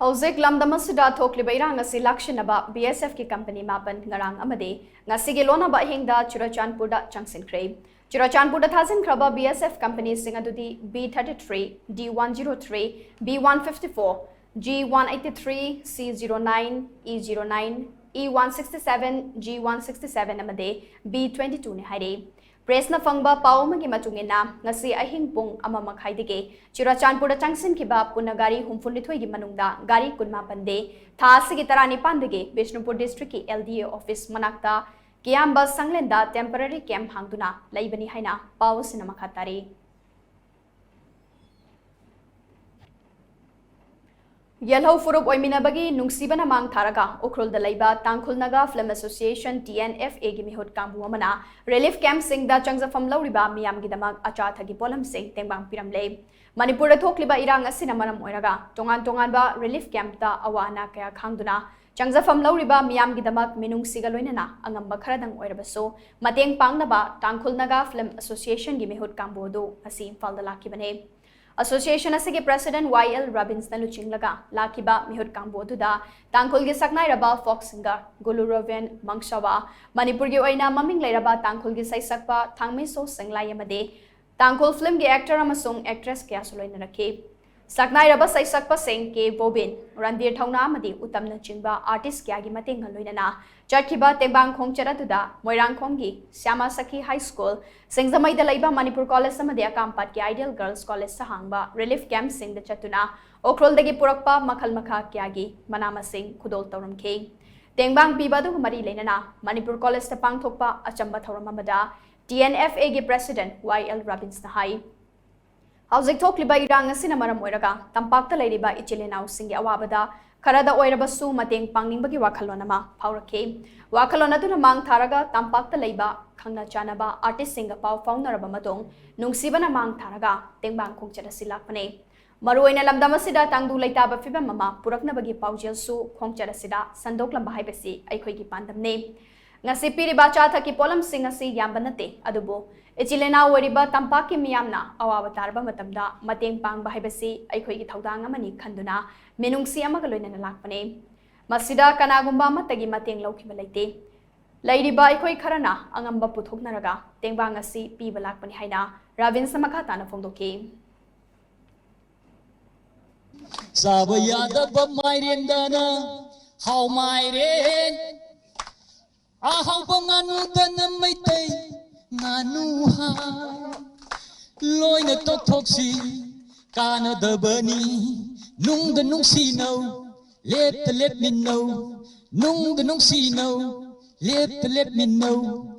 ꯍꯧꯖꯤꯛ ꯂꯝꯗꯝ ꯑꯁꯤꯗ ꯊꯣꯛꯂꯤꯕ ꯏꯔꯥꯡ ꯑꯁꯤ ꯂꯥꯛꯁꯤꯟꯅꯕ ꯕꯤ ꯑꯦꯁ ꯑꯦꯐꯀꯤ ꯀꯝꯄꯅꯤ ꯃꯥꯄꯟ ꯉꯔꯥꯡ ꯑꯃꯗꯤ ꯉꯁꯤꯒꯤ ꯂꯣꯟꯅꯕ ꯑꯍꯤꯡꯗ ꯆꯨꯔꯆꯥꯟꯄꯨꯔꯗ ꯆꯪꯁꯤꯟꯈ꯭ꯔꯦ꯫ ꯆꯨꯔꯆꯥꯟꯄꯨꯔꯗ ꯊꯥꯖꯤꯟꯈ꯭ꯔꯕ ꯕꯤ ꯑꯦꯁ ꯑꯦꯐ ꯀꯝꯄꯅꯤꯁꯤꯡ ꯑꯗꯨꯗꯤ B thirty three, D one zero three, B one fifty four, G one eighty three, C zero nine, E zero nine, E one sixty seven, G one sixty seven ꯑꯃꯗꯤ B twenty two ꯅꯤ ꯍꯥꯏꯔꯤ꯫ ꯄ꯭ꯔꯦꯁꯅ ꯐꯪꯕ ꯄꯥꯎ ꯑꯃꯒꯤ ꯃꯇꯨꯡ ꯏꯟꯅ, ꯉꯁꯤ ꯑꯍꯤꯡ ꯄꯨꯡ ꯑꯃ ꯃꯈꯥꯏꯗꯒꯤ ꯆꯨꯔꯥꯆꯥꯟꯄꯨꯔꯗ ꯆꯪꯁꯤꯟꯈꯤꯕ ꯄꯨꯟꯅ ꯒꯥꯔꯤ ꯍꯨꯝꯐꯨꯅꯤꯊꯣꯏꯒꯤ ꯃꯅꯨꯡꯗ ꯒꯥꯔꯤ ꯀꯨꯟꯃꯥꯄꯟꯗꯤ ꯊꯥ ꯑꯁꯤꯒꯤ ꯇꯔꯥꯅꯤꯄꯥꯟꯗꯒꯤ ꯕꯤꯁꯅꯨꯄꯨꯔ ꯗꯤꯁꯇ꯭ꯔꯤꯛꯀꯤ L D A ꯑꯣꯐꯤꯁ ꯃꯅꯥꯛꯇ ꯀꯤꯌꯥꯝꯕ ꯁꯪꯂꯦꯟꯗ temporary camp ꯍꯥꯡꯗꯨꯅ ꯂꯩꯕꯅꯤ ꯍꯥꯏꯅ ꯄꯥꯎ ꯑꯁꯤꯅ ꯃꯈꯥ ꯇꯥꯔꯤ꯫ ꯌꯦꯜꯍꯧ ꯐꯨꯔꯨꯞ ꯑꯣꯏꯃꯤꯟꯅꯕꯒꯤ ꯅꯨꯡꯁꯤꯕꯅ ꯃꯥꯡ ꯊꯥꯔꯒ ꯎꯈ꯭ꯔꯨꯜꯗ ꯂꯩꯕ Tangkhul Naga film association, T N F A ꯒꯤ ꯃꯤꯍꯨꯠ ꯀꯥꯡꯕꯨ ꯑꯃꯅ ꯔꯤꯂꯤꯐ ꯀꯦꯝꯞꯁꯤꯡꯗ ꯆꯪꯖꯐꯝ ꯂꯧꯔꯤꯕ ꯃꯤꯌꯥꯝꯒꯤꯗꯃꯛ ꯑꯆꯥ ꯑꯊꯛꯀꯤ ꯄꯣꯠꯂꯝꯁꯤꯡ ꯇꯦꯡꯕꯥꯡ ꯄꯤꯔꯝꯂꯦ꯫ ꯃꯅꯤꯄꯨꯔꯗ ꯊꯣꯛꯂꯤꯕ ꯏꯔꯥꯡ ꯑꯁꯤꯅ ꯃꯔꯝ ꯑꯣꯏꯔꯒ ꯇꯣꯉꯥꯟ ꯇꯣꯉꯥꯟꯕ ꯔꯤꯂꯤꯐ ꯀꯦꯝꯞꯇ ꯑꯋꯥ ꯑꯅꯥ ꯀꯌꯥ ꯈꯥꯡꯗꯨꯅ ꯆꯪꯖꯐꯝ ꯂꯧꯔꯤꯕ ꯃꯤꯌꯥꯝꯒꯤꯗꯃꯛ ꯃꯤꯅꯨꯡꯁꯤꯒ ꯂꯣꯏꯅꯅ ꯑꯉꯝꯕ ꯈꯔꯗꯪ ꯑꯣꯏꯔꯕꯁꯨ ꯃꯇꯦꯡ ꯄꯥꯡꯅꯕ ꯇꯥꯡꯈꯨꯜ ꯅꯥꯒꯥ ꯐꯤꯜꯝ ꯑꯦꯁꯣꯁꯤꯌꯦꯁꯟꯒꯤ ꯃꯤꯍꯨꯠ ꯀꯥꯡꯕꯨ ꯑꯗꯨ ꯉꯁꯤ ꯏꯝꯐꯥꯜꯗ ꯂꯥꯛꯈꯤꯕꯅꯤ꯫ ꯑꯦꯁꯣꯁꯤꯌꯦꯁꯟ ꯑꯁꯤꯒꯤ ꯄ꯭ꯔꯦꯁꯤꯗꯦꯟꯠ Y L ꯔꯥꯕꯤꯟꯁꯅ ꯂꯨꯆꯤꯡꯂꯒ ꯂꯥꯛꯈꯤꯕ ꯃꯤꯍꯨꯠ ꯀꯥꯡꯕꯨ ꯑꯗꯨꯗ ꯇꯥꯡꯈꯨꯜꯒꯤ ꯁꯛꯅꯥꯏꯔꯕ ꯐꯣꯛ ꯁꯤꯡꯒꯔ ꯒꯨꯂꯨ ꯔꯣꯕꯦꯟ ꯃꯪꯁꯥꯋꯥ, ꯃꯅꯤꯄꯨꯔꯒꯤ ꯑꯣꯏꯅ ꯃꯃꯤꯡ ꯂꯩꯔꯕ ꯇꯥꯡꯈꯨꯜꯒꯤ ꯁꯩꯁꯛꯄ ꯊꯥꯡꯃꯩꯁꯣ ꯁꯦꯡꯂꯥꯏ ꯑꯃꯗꯤ ꯇꯥꯡꯈꯨꯜ ꯐꯤꯜꯝꯒꯤ ꯑꯦꯛꯇꯔ ꯑꯃꯁꯨꯡ ꯑꯦꯛꯇ꯭ꯔꯦꯁ ꯀꯌꯥꯁꯨ ꯂꯣꯏꯅꯔꯛꯈꯤ꯫ ꯁꯛꯅꯥꯏꯔꯕ ꯁꯩꯁꯛꯄꯁꯤꯡ ꯀꯦ ꯕꯣꯕꯤꯟ, ꯔꯟꯙꯤꯔ ꯊꯧꯅꯥ ꯑꯃꯗꯤ ꯎꯇꯝꯅꯆꯤꯡꯕ ꯑꯥꯔꯇꯤꯁ ꯀꯌꯥꯒꯤ ꯃꯇꯦꯡꯒ ꯂꯣꯏꯅꯅ ꯆꯠꯈꯤꯕ ꯇꯦꯡꯕꯥꯡ ꯈꯣꯡꯆꯠ ꯑꯗꯨꯗ ꯃꯣꯏꯔꯥꯡꯈꯣꯡꯒꯤ ꯁ꯭ꯌꯥꯃꯥ ꯁꯈꯤ ꯍꯥꯏ ꯁ꯭ꯀꯨꯜ, ꯁꯤꯡꯖꯃꯩꯗ ꯂꯩꯕ ꯃꯅꯤꯄꯨꯔ ꯀꯣꯂꯦꯖ ꯑꯃꯗꯤ ꯑꯀꯥꯝꯄꯥꯠꯀꯤ ꯑꯥꯏꯗꯤꯌꯦꯜ ꯒꯔꯜꯁ ꯀꯣꯂꯦꯖꯇ ꯍꯥꯡꯕ ꯔꯤꯂꯤꯐ ꯀꯦꯝꯞꯁꯤꯡꯗ ꯆꯠꯇꯨꯅ ꯎꯈ꯭ꯔꯨꯜꯗꯒꯤ ꯄꯨꯔꯛꯄ ꯃꯈꯜ ꯃꯈꯥ ꯀꯌꯥꯒꯤ ꯃꯅꯥ ꯃꯁꯤꯡ ꯈꯨꯗꯣꯜ ꯇꯧꯔꯝꯈꯤ꯫ ꯇꯦꯡꯕꯥꯡ ꯄꯤꯕ ꯑꯗꯨꯒ ꯃꯔꯤ ꯂꯩꯅꯅ ꯃꯅꯤꯄꯨꯔ ꯀꯣꯂꯦꯖꯇ ꯄꯥꯡꯊꯣꯛꯄ ꯑꯆꯝꯕ ꯊꯧꯔꯝ ꯑꯃꯗ T N F A ꯒꯤ ꯄ꯭ꯔꯦꯁꯤꯗꯦꯟꯠ Y L ꯔꯥꯕꯤꯟꯁꯅ ꯍꯥꯏ, ꯍꯧꯖꯤꯛ ꯊꯣꯛꯂꯤꯕ ꯏꯔꯥꯡ ꯑꯁꯤꯅ ꯃꯔꯝ ꯑꯣꯏꯔꯒ ꯇꯝꯄꯥꯛꯇ ꯂꯩꯔꯤꯕ ꯏꯆꯤꯜ ꯏꯅꯥꯎꯁꯤꯡꯒꯤ ꯑꯋꯥꯕꯗ ꯈꯔꯗ ꯑꯣꯏꯔꯕꯁꯨ ꯃꯇꯦꯡ ꯄꯥꯡꯅꯤꯡꯕꯒꯤ ꯋꯥꯈꯜꯂꯣꯟ ꯑꯃ ꯐꯥꯎꯔꯛꯈꯤ꯫ ꯋꯥꯈꯜꯂꯣꯟ ꯑꯗꯨꯅ ꯃꯥꯡ ꯊꯥꯔꯒ ꯇꯝꯄꯥꯛꯇ ꯂꯩꯕ ꯈꯪꯅ ꯆꯥꯟꯅꯕ ꯑꯥꯔꯇꯤꯁꯁꯤꯡꯒ ꯄꯥꯎ ꯐꯥꯎꯅꯔꯕ ꯃꯇꯨꯡ ꯅꯨꯡꯁꯤꯕꯅ ꯃꯥꯡ ꯊꯥꯔꯒ ꯇꯦꯡꯕꯥꯡ ꯈꯣꯡꯆꯠ ꯑꯁꯤ ꯂꯥꯛꯄꯅꯤ꯫ ꯃꯔꯨꯑꯣꯏꯅ ꯂꯝꯗꯝ ꯑꯁꯤꯗ ꯇꯪꯗꯨ ꯂꯩꯇꯥꯕ ꯐꯤꯕꯝ ꯑꯃ ꯄꯨꯔꯛꯅꯕꯒꯤ ꯄꯥꯎꯖꯦꯜꯁꯨ ꯈꯣꯡꯆꯠ ꯑꯁꯤꯗ ꯁꯟꯗꯣꯛꯂꯝꯕ ꯍꯥꯏꯕꯁꯤ ꯑꯩꯈꯣꯏꯒꯤ ꯄꯥꯟꯗꯝꯅꯤ꯫ ꯉꯁꯤ ꯄꯤꯔꯤꯕ ꯑꯆꯥ ꯑꯊꯛꯀꯤ ꯄꯣꯠꯂꯝꯁꯤꯡ ꯑꯁꯤ ꯌꯥꯝꯕ ꯅꯠꯇꯦ, ꯑꯗꯨꯕꯨ ꯏꯆꯤꯜ ꯏꯅꯥꯎ ꯑꯣꯏꯔꯤꯕ ꯇꯝꯄꯥꯛꯀꯤ ꯃꯤꯌꯥꯝꯅ ꯑꯋꯥꯕ ꯇꯥꯔꯕ ꯃꯇꯝꯗ ꯃꯇꯦꯡ ꯄꯥꯡꯕ ꯍꯥꯏꯕꯁꯤ ꯑꯩꯈꯣꯏꯒꯤ ꯊꯧꯗꯥꯡ ꯑꯃꯅꯤ ꯈꯟꯗꯨꯅ ꯃꯤꯅꯨꯡꯁꯤ ꯑꯃꯒ ꯂꯣꯏꯅꯅ ꯂꯥꯛꯄꯅꯤ꯫ ꯃꯁꯤꯗ ꯀꯅꯥꯒꯨꯝꯕ ꯑꯃꯠꯇꯒꯤ ꯃꯇꯦꯡ ꯂꯧꯈꯤꯕ ꯂꯩꯇꯦ꯫ ꯂꯩꯔꯤꯕ ꯑꯩꯈꯣꯏ ꯈꯔꯅ ꯑꯉꯝꯕ ꯄꯨꯊꯣꯛꯅꯔꯒ ꯇꯦꯡꯕꯥꯡ ꯑꯁꯤ ꯄꯤꯕ ꯂꯥꯛꯄꯅꯤ ꯍꯥꯏꯅ ꯔꯥꯕꯤꯟꯁꯅ ꯃꯈꯥ ꯇꯥꯅ ꯐꯣꯡꯗꯣꯛꯈꯤ꯫ ꯆꯥꯕ ꯌꯥꯗꯕ ꯃꯥꯏꯔꯦꯟꯗꯅ ꯍꯥꯎ ꯃꯥꯏꯔꯦꯟ, ꯑꯍꯥꯎꯕ ꯉꯥꯅꯨꯗꯅ ꯃꯩꯇꯩ ꯉꯥ꯫ ꯅꯨꯍꯥ ꯂꯣꯏꯅ ꯇꯣꯛꯊꯣꯛꯁꯤ, ꯀꯥꯟꯅꯗꯕꯅꯤ꯫ ꯅꯨꯡꯗ ꯅꯨꯡꯁꯤꯅꯧ, ꯂꯦꯞꯇ ꯂꯦꯞꯃꯤꯟꯅꯧ꯫ ꯅꯨꯡꯗ ꯅꯨꯡꯁꯤꯅꯧ, ꯂꯦꯞꯇ ꯂꯦꯞꯃꯤꯟꯅꯧ꯫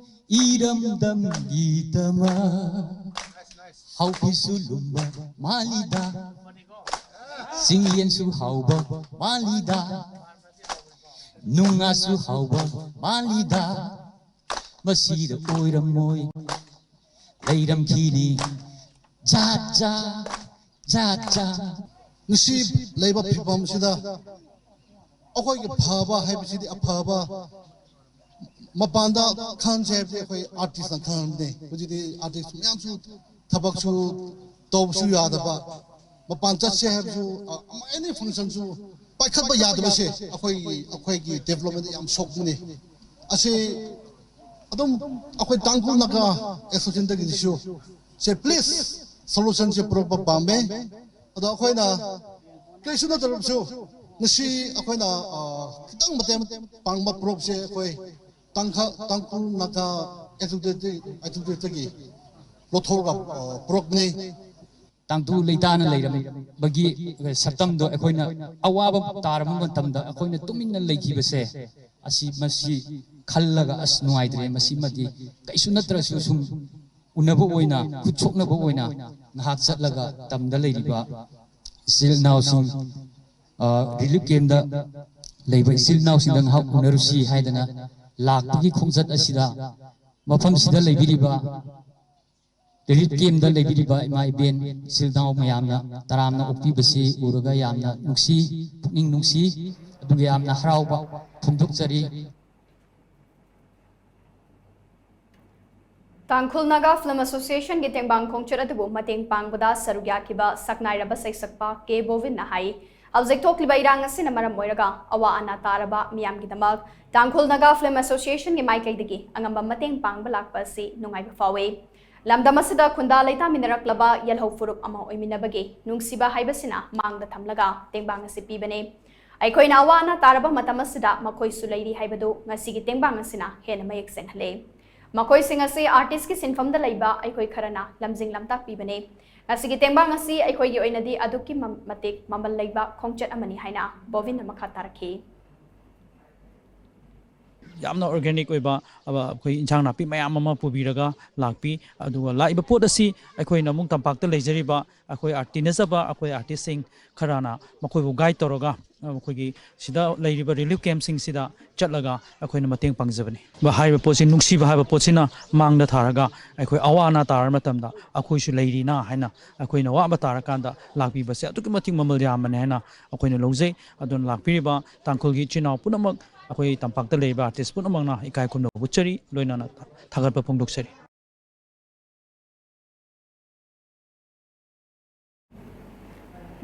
ꯏꯔꯝꯗꯝꯒꯤꯗꯃꯛ ꯍꯥꯎꯈꯤꯁꯨ ꯂꯨꯝꯕ ꯃꯥꯜꯂꯤꯗ, ꯆꯤꯡꯌꯦꯟꯁꯨ ꯍꯥꯎꯕ ꯃꯥꯜꯂꯤꯗ, ꯅꯨꯡꯉꯥꯁꯨ ꯍꯥꯎꯕ ꯃꯥꯜꯂꯤꯗ꯫ ꯃꯁꯤꯗ ꯑꯣꯏꯔꯝꯃꯣꯏ, ꯂꯩꯔꯝꯈꯤꯅꯤ ꯖꯥꯠ ꯖꯥꯠ, ꯖꯥꯠ ꯖꯥꯠ꯫ ꯉꯁꯤ ꯂꯩꯕ ꯐꯤꯕꯝꯁꯤꯗ ꯑꯩꯈꯣꯏꯒꯤ ꯐꯕ ꯍꯥꯏꯕꯁꯤꯗꯤ, ꯑꯐꯕ ꯃꯄꯥꯟꯗ ꯈꯟꯁꯦ ꯍꯥꯏꯕꯁꯦ ꯑꯩꯈꯣꯏ ꯑꯥꯔꯇꯤꯁꯅ ꯈꯟꯕꯅꯦ꯫ ꯍꯧꯖꯤꯛꯇꯤ ꯑꯥꯔꯇꯤꯁ ꯃꯌꯥꯝꯁꯨ ꯊꯕꯛꯁꯨ ꯇꯧꯕꯁꯨ ꯌꯥꯗꯕ, ꯃꯄꯥꯟ ꯆꯠꯁꯦ ꯍꯥꯏꯕꯁꯨ, ꯑ, ꯑꯦꯅꯤ ꯐꯪꯁꯟꯁꯨ ꯄꯥꯏꯈꯠꯄ ꯌꯥꯗꯕꯁꯦ ꯑꯩꯈꯣꯏꯒꯤ, ꯑꯩꯈꯣꯏꯒꯤ ꯗꯦꯕꯂꯞꯃꯦꯟꯗ ꯌꯥꯝ ꯁꯣꯛꯄꯅꯦ꯫ ꯑꯁꯤ ꯑꯗꯨꯝ ꯑꯩꯈꯣꯏ ꯇꯥꯡꯈꯨꯜ ꯅꯥꯒꯥ ꯑꯦꯁꯣꯁꯤꯌꯦꯁꯟꯗꯒꯤꯁꯨ ꯁꯦ, ꯄ꯭ꯂꯤꯖ, ꯁꯣꯂꯨꯁꯟꯁꯦ ꯄꯨꯔꯛꯄ ꯄꯥꯝꯃꯦ꯫ ꯑꯗꯣ ꯑꯩꯈꯣꯏꯅ ꯀꯔꯤꯁꯨ ꯅꯠꯇ꯭ꯔꯕꯁꯨ ꯉꯁꯤ ꯑꯩꯈꯣꯏꯅ, ꯑ, ꯈꯤꯇꯪ ꯃꯇꯦꯡ ꯄꯥꯡꯕ ꯄꯨꯔꯛꯁꯦ꯫ ꯑꯩꯈꯣꯏ ꯇꯥꯡꯈ-, ꯇꯥꯡꯈꯨꯜ ꯅꯥꯒꯥ ꯑꯦꯁꯣꯁꯤꯌꯦꯁꯟ, ꯑꯦꯁꯣꯁꯤꯌꯦꯁꯟꯗꯒꯤ ꯂꯧꯊꯣꯛꯑꯒ, ꯑ, ꯄꯨꯔꯛꯄꯅꯦ꯫ ꯇꯥꯡꯇꯨ ꯂꯩꯇꯥꯅ ꯂꯩꯔꯝꯕꯒꯤ ꯁꯛꯇꯝꯗꯣ ꯑꯩꯈꯣꯏꯅ ꯑꯋꯥꯕ ꯇꯥꯔꯕ ꯃꯇꯝꯗ ꯑꯩꯈꯣꯏꯅ ꯇꯨꯃꯤꯟꯅ ꯂꯩꯈꯤꯕꯁꯦ, ꯑꯁꯤ, ꯃꯁꯤ ꯈꯜꯂꯒ ꯑꯁ ꯅꯨꯡꯉꯥꯏꯇ꯭ꯔꯦ꯫ ꯃꯁꯤꯃꯗꯤ ꯀꯩꯁꯨ ꯅꯠꯇ꯭ꯔꯁꯨ ꯁꯨꯝ ꯎꯅꯕ ꯑꯣꯏꯅ, ꯈꯨꯠ ꯁꯣꯛꯅꯕ ꯑꯣꯏꯅ ꯉꯥꯏꯍꯥꯛ ꯆꯠꯂꯒ ꯇꯝꯗ ꯂꯩꯔꯤꯕ ꯏꯆꯤꯜ ꯏꯅꯥꯎꯁꯤꯡ, ꯑ, ꯔꯤꯂꯤꯐ ꯀꯦꯝꯗ ꯂꯩꯕ ꯏꯆꯤꯜ ꯏꯅꯥꯎꯁꯤꯡꯗ ꯉꯥꯏꯍꯥꯛ ꯎꯅꯔꯨꯁꯤ ꯍꯥꯏꯗꯅ ꯂꯥꯛꯄꯒꯤ ꯈꯣꯡꯆꯠ ꯑꯁꯤꯗ ꯃꯐꯝꯁꯤꯗ ꯂꯩꯕꯤꯔꯤꯕ ꯔꯤꯂꯤꯐ ꯀꯦꯝꯗ ꯂꯩꯕꯤꯔꯤꯕ ꯏꯃꯥ ꯏꯕꯦꯟ ꯏꯆꯤꯜ ꯏꯅꯥꯎ ꯃꯌꯥꯝꯅ ꯇꯔꯥꯝꯅ ꯑꯣꯛꯄꯤꯕꯁꯤ ꯎꯔꯒ ꯌꯥꯝꯅ ꯅꯨꯡꯁꯤ, ꯄꯨꯛꯅꯤꯡ ꯅꯨꯡꯁꯤ, ꯑꯗꯨꯒ ꯌꯥꯝꯅ ꯍꯔꯥꯎꯕ ꯐꯣꯡꯗꯣꯛꯆꯔꯤ꯫ ꯇꯥꯡꯈꯨꯜ ꯅꯥꯒꯥ ꯐꯤꯂꯝ ꯑꯦꯁꯣꯁꯤꯌꯦꯁꯟꯒꯤ ꯇꯦꯡꯕꯥꯡ ꯈꯣꯡꯆꯠ ꯑꯗꯨꯕꯨ ꯃꯇꯦꯡ ꯄꯥꯡꯕꯗ ꯁꯔꯨꯛ ꯌꯥꯈꯤꯕ ꯁꯛꯅꯥꯏꯔꯕ ꯁꯩꯁꯛꯄ ꯀꯦ ꯕꯣꯕꯤꯟꯅ ꯍꯥꯏ, ꯍꯧꯖꯤꯛ ꯊꯣꯛꯂꯤꯕ ꯏꯔꯥꯡ ꯑꯁꯤꯅ ꯃꯔꯝ ꯑꯣꯏꯔꯒ ꯑꯋꯥ ꯑꯅꯥ ꯇꯥꯔꯕ ꯃꯤꯌꯥꯝꯒꯤꯗꯃꯛ ꯇꯥꯡꯈꯨꯜ ꯅꯥꯒꯥ ꯐꯤꯂꯝ ꯑꯦꯁꯣꯁꯤꯌꯦꯁꯟꯒꯤ ꯃꯥꯏꯀꯩꯗꯒꯤ ꯑꯉꯝꯕ ꯃꯇꯦꯡ ꯄꯥꯡꯕ ꯂꯥꯛꯄ ꯑꯁꯤ ꯅꯨꯡꯉꯥꯏꯕ ꯐꯥꯎꯏ꯫ ꯂꯝꯗꯝ ꯑꯁꯤꯗ ꯈꯨꯟꯗꯥ ꯂꯩꯇꯥꯃꯤꯟꯅꯔꯛꯂꯕ ꯌꯦꯜꯍꯧ ꯐꯨꯔꯨꯞ ꯑꯃ ꯑꯣꯏꯃꯤꯟꯅꯕꯒꯤ ꯅꯨꯡꯁꯤꯕ ꯍꯥꯏꯕꯁꯤꯅ ꯃꯥꯡꯗ ꯊꯝꯂꯒ ꯇꯦꯡꯕꯥꯡ ꯑꯁꯤ ꯄꯤꯕꯅꯤ꯫ ꯑꯩꯈꯣꯏꯅ ꯑꯋꯥ ꯑꯅꯥ ꯇꯥꯔꯕ ꯃꯇꯝ ꯑꯁꯤꯗ ꯃꯈꯣꯏꯁꯨ ꯂꯩꯔꯤ ꯍꯥꯏꯕꯗꯨ ꯉꯁꯤꯒꯤ ꯇꯦꯡꯕꯥꯡ ꯑꯁꯤꯅ ꯍꯦꯟꯅ ꯃꯌꯦꯛ ꯁꯦꯡꯍꯜꯂꯦ꯫ ꯃꯈꯣꯏꯁꯤꯡ ꯑꯁꯤ ꯑꯥꯔꯇꯤꯁꯀꯤ ꯁꯤꯟꯐꯝꯗ ꯂꯩꯕ ꯑꯩꯈꯣꯏ ꯈꯔꯅ ꯂꯝꯖꯤꯡ ꯂꯝꯇꯥꯛꯄꯤꯕꯅꯤ꯫ ꯉꯁꯤꯒꯤ ꯇꯦꯡꯕꯥꯡ ꯑꯁꯤ ꯑꯩꯈꯣꯏꯒꯤ ꯑꯣꯏꯅꯗꯤ ꯑꯗꯨꯛꯀꯤ ꯃ-, ꯃꯇꯤꯛ ꯃꯃꯜ ꯂꯩꯕ ꯈꯣꯡꯆꯠ ꯑꯃꯅꯤ ꯍꯥꯏꯅ ꯕꯣꯕꯤꯟꯅ ꯃꯈꯥ ꯇꯥꯔꯛꯈꯤ꯫ ꯌꯥꯝꯅ organic ꯑꯣꯏꯕ, ꯑ, ꯑꯩꯈꯣꯏ ꯏꯟꯁꯥꯡ ꯅꯥꯄꯤ ꯃꯌꯥꯝ ꯑꯃ ꯄꯨꯕꯤꯔꯒ ꯂꯥꯛꯄꯤ꯫ ꯑꯗꯨꯒ ꯂꯥꯛꯏꯕ ꯄꯣꯠ ꯑꯁꯤ ꯑꯩꯈꯣꯏꯅ ꯑꯃꯨꯛ ꯇꯝꯄꯥꯛꯇ ꯂꯩꯖꯔꯤꯕ ꯑꯩꯈꯣꯏ ꯇꯤꯟꯅꯖꯕ ꯑꯩꯈꯣꯏ ꯑꯥꯔꯇꯤꯁꯁꯤꯡ ꯈꯔꯅ ꯃꯈꯣꯏꯕꯨ guide ꯇꯧꯔꯒ, ꯑ, ꯑꯩꯈꯣꯏꯒꯤ ꯁꯤꯗ ꯂꯩꯔꯤꯕ relief campꯁꯤꯡꯁꯤꯗ ꯆꯠꯂꯒ ꯑꯩꯈꯣꯏꯅ ꯃꯇꯦꯡ ꯄꯥꯡꯖꯕꯅꯤ꯫ ꯍꯥꯏꯔꯤꯕ ꯄꯣꯠꯁꯤ, ꯅꯨꯡꯁꯤꯕ ꯍꯥꯏꯕ ꯄꯣꯠꯁꯤꯅ ꯃꯥꯡꯗ ꯊꯥꯔꯒ ꯑꯩꯈꯣꯏ ꯑꯋꯥ ꯑꯅꯥ ꯇꯥꯔ ꯃꯇꯝꯗ ꯑꯩꯈꯣꯏꯁꯨ ꯂꯩꯔꯤꯅ ꯍꯥꯏꯅ ꯑꯩꯈꯣꯏꯅ ꯑꯋꯥꯕ ꯇꯥꯔꯀꯥꯟꯗ ꯂꯥꯛꯄꯤꯕꯁꯦ ꯑꯗꯨꯛꯀꯤ ꯃꯇꯤꯛ ꯃꯃꯜ ꯌꯥꯝꯕꯅꯤ ꯍꯥꯏꯅ ꯑꯩꯈꯣꯏꯅ ꯂꯧꯖꯩ꯫ ꯑꯗꯨꯅ ꯂꯥꯛꯄꯤꯔꯤꯕ ꯇꯥꯡꯈꯨꯜꯒꯤ ꯏꯆꯤꯟ ꯏꯅꯥꯎ ꯄꯨꯝꯅꯃꯛ, ꯑꯩꯈꯣꯏ ꯇꯝꯄꯥꯛꯇ ꯂꯩꯔꯤꯕ ꯑꯥꯔꯇꯤꯁ ꯄꯨꯝꯅꯃꯛꯅ ꯏꯀꯥꯏ ꯈꯨꯝꯅꯕ ꯎꯠꯆꯔꯤ, ꯂꯣꯏꯅꯅ ꯊꯥꯒꯠꯄ ꯐꯣꯡꯗꯣꯛꯆꯔꯤ꯫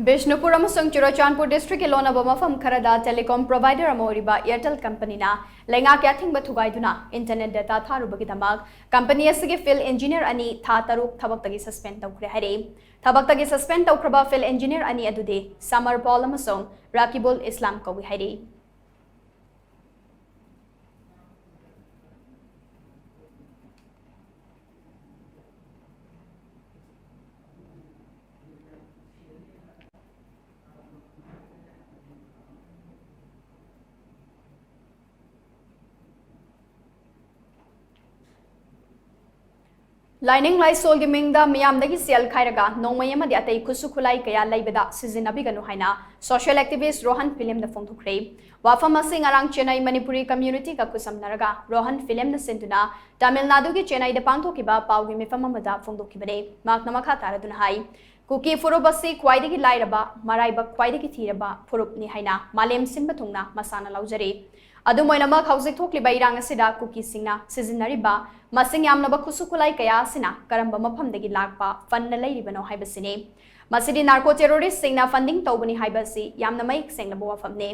ꯕꯤꯁꯅꯨꯄꯨꯔ ꯑꯃꯁꯨꯡ ꯆꯨꯔꯆꯥꯟꯄꯨꯔ ꯗꯤꯁꯇ꯭ꯔꯤꯛꯀꯤ ꯂꯣꯟꯅꯕ ꯃꯐꯝ ꯈꯔꯗ telecom provider ꯑꯃ ꯑꯣꯏꯔꯤꯕ Airtel companyꯅ ꯂꯩꯉꯥꯛꯀꯤ ꯑꯊꯤꯡꯕ ꯊꯨꯒꯥꯏꯗꯨꯅ internet data ꯊꯥꯔꯨꯕꯒꯤꯗꯃꯛ company ꯑꯁꯤꯒꯤ field engineer ꯑꯅꯤ ꯊꯥ ꯇꯔꯨꯛ ꯊꯕꯛꯇꯒꯤ suspend ꯇꯧꯈ꯭ꯔꯦ ꯍꯥꯏꯔꯛꯏ꯫ ꯊꯕꯛꯇꯒꯤ suspend ꯇꯧꯈ꯭ꯔꯕ field engineer ꯑꯅꯤ ꯑꯗꯨꯗꯤ ꯁꯃꯔ ꯄꯣꯜ ꯑꯃꯁꯨꯡ ꯔꯥꯀꯤꯕꯨꯜ ꯏꯁꯂꯥꯝ ꯀꯧꯏ ꯍꯥꯏꯔꯛꯏ꯫ ꯂꯥꯏꯅꯤꯡ ꯂꯥꯏꯁꯣꯜꯒꯤ ꯃꯤꯡꯗ ꯃꯤꯌꯥꯝꯗꯒꯤ ꯁꯦꯜ ꯈꯥꯏꯔꯒ ꯅꯣꯡꯃꯩ ꯑꯃꯗꯤ ꯑꯇꯩ ꯈꯨꯠꯁꯨ ꯈꯨꯠꯂꯥꯏ ꯀꯌꯥ ꯂꯩꯕꯗ ꯁꯤꯖꯤꯟꯅꯕꯤꯒꯅꯨ ꯍꯥꯏꯅ social activist ꯔꯣꯍꯟ ꯐꯤꯂꯦꯝꯅ ꯐꯣꯡꯗꯣꯛꯈ꯭ꯔꯦ꯫ ꯋꯥꯐꯝ ꯑꯁꯤ ꯉꯔꯥꯡ ꯆꯦꯟꯅꯥꯏ ꯃꯅꯤꯄꯨꯔꯤ communityꯒ ꯈꯨꯠꯁꯝꯅꯔꯒ ꯔꯣꯍꯟ ꯐꯤꯂꯦꯝꯅ ꯁꯤꯟꯗꯨꯅ ꯇꯥꯃꯤꯜ ꯅꯥꯗꯨꯒꯤ ꯆꯦꯟꯅꯥꯏꯗ ꯄꯥꯡꯊꯣꯛꯈꯤꯕ ꯄꯥꯎꯒꯤ ꯃꯤꯐꯝ ꯑꯃꯗ ꯐꯣꯡꯗꯣꯛꯈꯤꯕꯅꯤ꯫ ꯃꯍꯥꯛꯅ ꯃꯈꯥ ꯇꯥꯔꯗꯨꯅ ꯍꯥꯏ, ꯀꯨꯀꯤ ꯐꯨꯔꯨꯞ ꯑꯁꯤ ꯈ꯭ꯋꯥꯏꯗꯒꯤ ꯂꯥꯏꯔꯕ, ꯃꯔꯥꯏꯕꯛ ꯈ꯭ꯋꯥꯏꯗꯒꯤ ꯊꯤꯔꯕ ꯐꯨꯔꯨꯞꯅꯤ ꯍꯥꯏꯅ ꯃꯥꯂꯦꯝ ꯁꯤꯟꯕ ꯊꯨꯡꯅ ꯃꯁꯥꯅ ꯂꯧꯖꯔꯤ꯫ ꯑꯗꯨꯝ ꯑꯣꯏꯅꯃꯛ, ꯍꯧꯖꯤꯛ ꯊꯣꯛꯂꯤꯕ ꯏꯔꯥꯡ ꯑꯁꯤꯗ ꯀꯨꯀꯤꯁꯤꯡꯅ ꯁꯤꯖꯤꯟꯅꯔꯤꯕ ꯃꯁꯤꯡ ꯌꯥꯝꯂꯕ ꯈꯨꯠꯁꯨ ꯈꯨꯠꯂꯥꯏ ꯀꯌꯥ ꯑꯁꯤꯅ ꯀꯔꯝꯕ ꯃꯐꯝꯗꯒꯤ ꯂꯥꯛꯄ ꯐꯟꯅ ꯂꯩꯔꯤꯕꯅꯣ ꯍꯥꯏꯕꯁꯤꯅꯤ꯫ ꯃꯁꯤꯗꯤ narco terroristꯁꯤꯡꯅ funding ꯇꯧꯕꯅꯤ ꯍꯥꯏꯕ ꯑꯁꯤ ꯌꯥꯝꯅ ꯃꯌꯦꯛ ꯁꯦꯡꯂꯕ ꯋꯥꯐꯝꯅꯤ꯫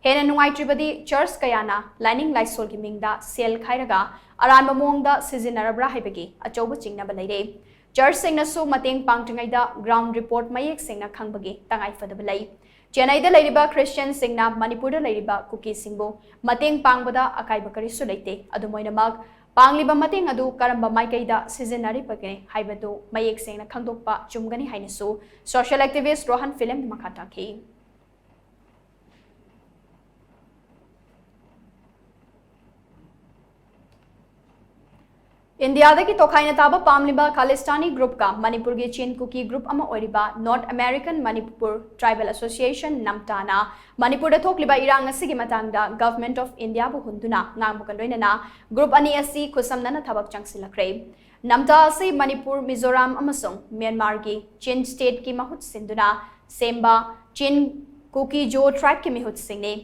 ꯍꯦꯟꯅ ꯅꯨꯡꯉꯥꯏꯇ꯭ꯔꯤꯕꯗꯤ, church ꯀꯌꯥꯅ ꯂꯥꯏꯅꯤꯡ ꯂꯥꯏꯁꯣꯜꯒꯤ ꯃꯤꯡꯗ ꯁꯦꯜ ꯈꯥꯏꯔꯒ ꯑꯔꯥꯟꯕ ꯃꯑꯣꯡꯗ ꯁꯤꯖꯤꯟꯅꯔꯕ꯭ꯔꯥ ꯍꯥꯏꯕꯒꯤ ꯑꯆꯧꯕ ꯆꯤꯡꯅꯕ ꯂꯩꯔꯦ꯫ Churchꯁꯤꯡꯅꯁꯨ ꯃꯇꯦꯡ ꯄꯥꯡꯗ꯭ꯔꯤꯉꯩꯗ ground report ꯃꯌꯦꯛ ꯁꯦꯡꯅ ꯈꯪꯕꯒꯤ ꯇꯉꯥꯏꯐꯗꯕ ꯂꯩ꯫ ꯆꯦꯟꯅꯥꯏꯗ ꯂꯩꯔꯤꯕ Christianꯁꯤꯡꯅ ꯃꯅꯤꯄꯨꯔꯗ ꯂꯩꯔꯤꯕ ꯀꯨꯀꯤꯁꯤꯡꯕꯨ ꯃꯇꯦꯡ ꯄꯥꯡꯕꯗ ꯑꯀꯥꯏꯕ ꯀꯔꯤꯁꯨ ꯂꯩꯇꯦ꯫ ꯑꯗꯨꯝ ꯑꯣꯏꯅꯃꯛ, ꯄꯥꯡꯂꯤꯕ ꯃꯇꯦꯡ ꯑꯗꯨ ꯀꯔꯝꯕ ꯃꯥꯏꯀꯩꯗ ꯁꯤꯖꯤꯟꯅꯔꯤꯕꯒꯦ ꯍꯥꯏꯕꯗꯨ ꯃꯌꯦꯛ ꯁꯦꯡꯅ ꯈꯪꯗꯣꯛꯄ ꯆꯨꯝꯒꯅꯤ ꯍꯥꯏꯅꯁꯨ social activist ꯔꯣꯍꯟ ꯐꯤꯂꯝꯅ ꯃꯈꯥ ꯇꯥꯈꯤ꯫ ꯏꯟꯗꯤꯌꯥꯗꯒꯤ ꯇꯣꯈꯥꯏꯅ ꯇꯥꯕ ꯄꯥꯝꯂꯤꯕ ꯈꯥꯂꯤꯁꯇꯥꯅꯤ ꯒ꯭ꯔꯨꯞꯀ ꯃꯅꯤꯄꯨꯔꯒꯤ ꯆꯤꯟ ꯀꯨꯀꯤ ꯒ꯭ꯔꯨꯞ ꯑꯃ ꯑꯣꯏꯔꯤꯕ North American Manipur Tribal Association, ꯅꯝꯇꯥꯅ ꯃꯅꯤꯄꯨꯔꯗ ꯊꯣꯛꯂꯤꯕ ꯏꯔꯥꯡ ꯑꯁꯤꯒꯤ ꯃꯇꯥꯡꯗ Government of India ꯕꯨ ꯍꯨꯟꯗꯨꯅ ꯉꯥꯡꯕꯒ ꯂꯣꯏꯅꯅ ꯒ꯭ꯔꯨꯞ ꯑꯅꯤ ꯑꯁꯤ ꯈꯨꯠꯁꯝꯅꯅ ꯊꯕꯛ ꯆꯪꯁꯤꯜꯂꯛꯈ꯭ꯔꯦ꯫ ꯅꯝꯇꯥ ꯑꯁꯤ ꯃꯅꯤꯄꯨꯔ, ꯃꯤꯖꯣꯔꯥꯝ ꯑꯃꯁꯨꯡ ꯃ꯭ꯌꯥꯟꯃꯥꯔꯒꯤ ꯆꯤꯟ ꯁ꯭ꯇꯦꯠꯀꯤ ꯃꯍꯨꯠ ꯁꯤꯟꯗꯨꯅ ꯁꯦꯝꯕ ꯆꯤꯟ ꯀꯨꯀꯤ ꯖꯣ ꯇ꯭ꯔꯥꯏꯕꯀꯤ ꯃꯤꯍꯨꯠꯁꯤꯡꯅꯤ꯫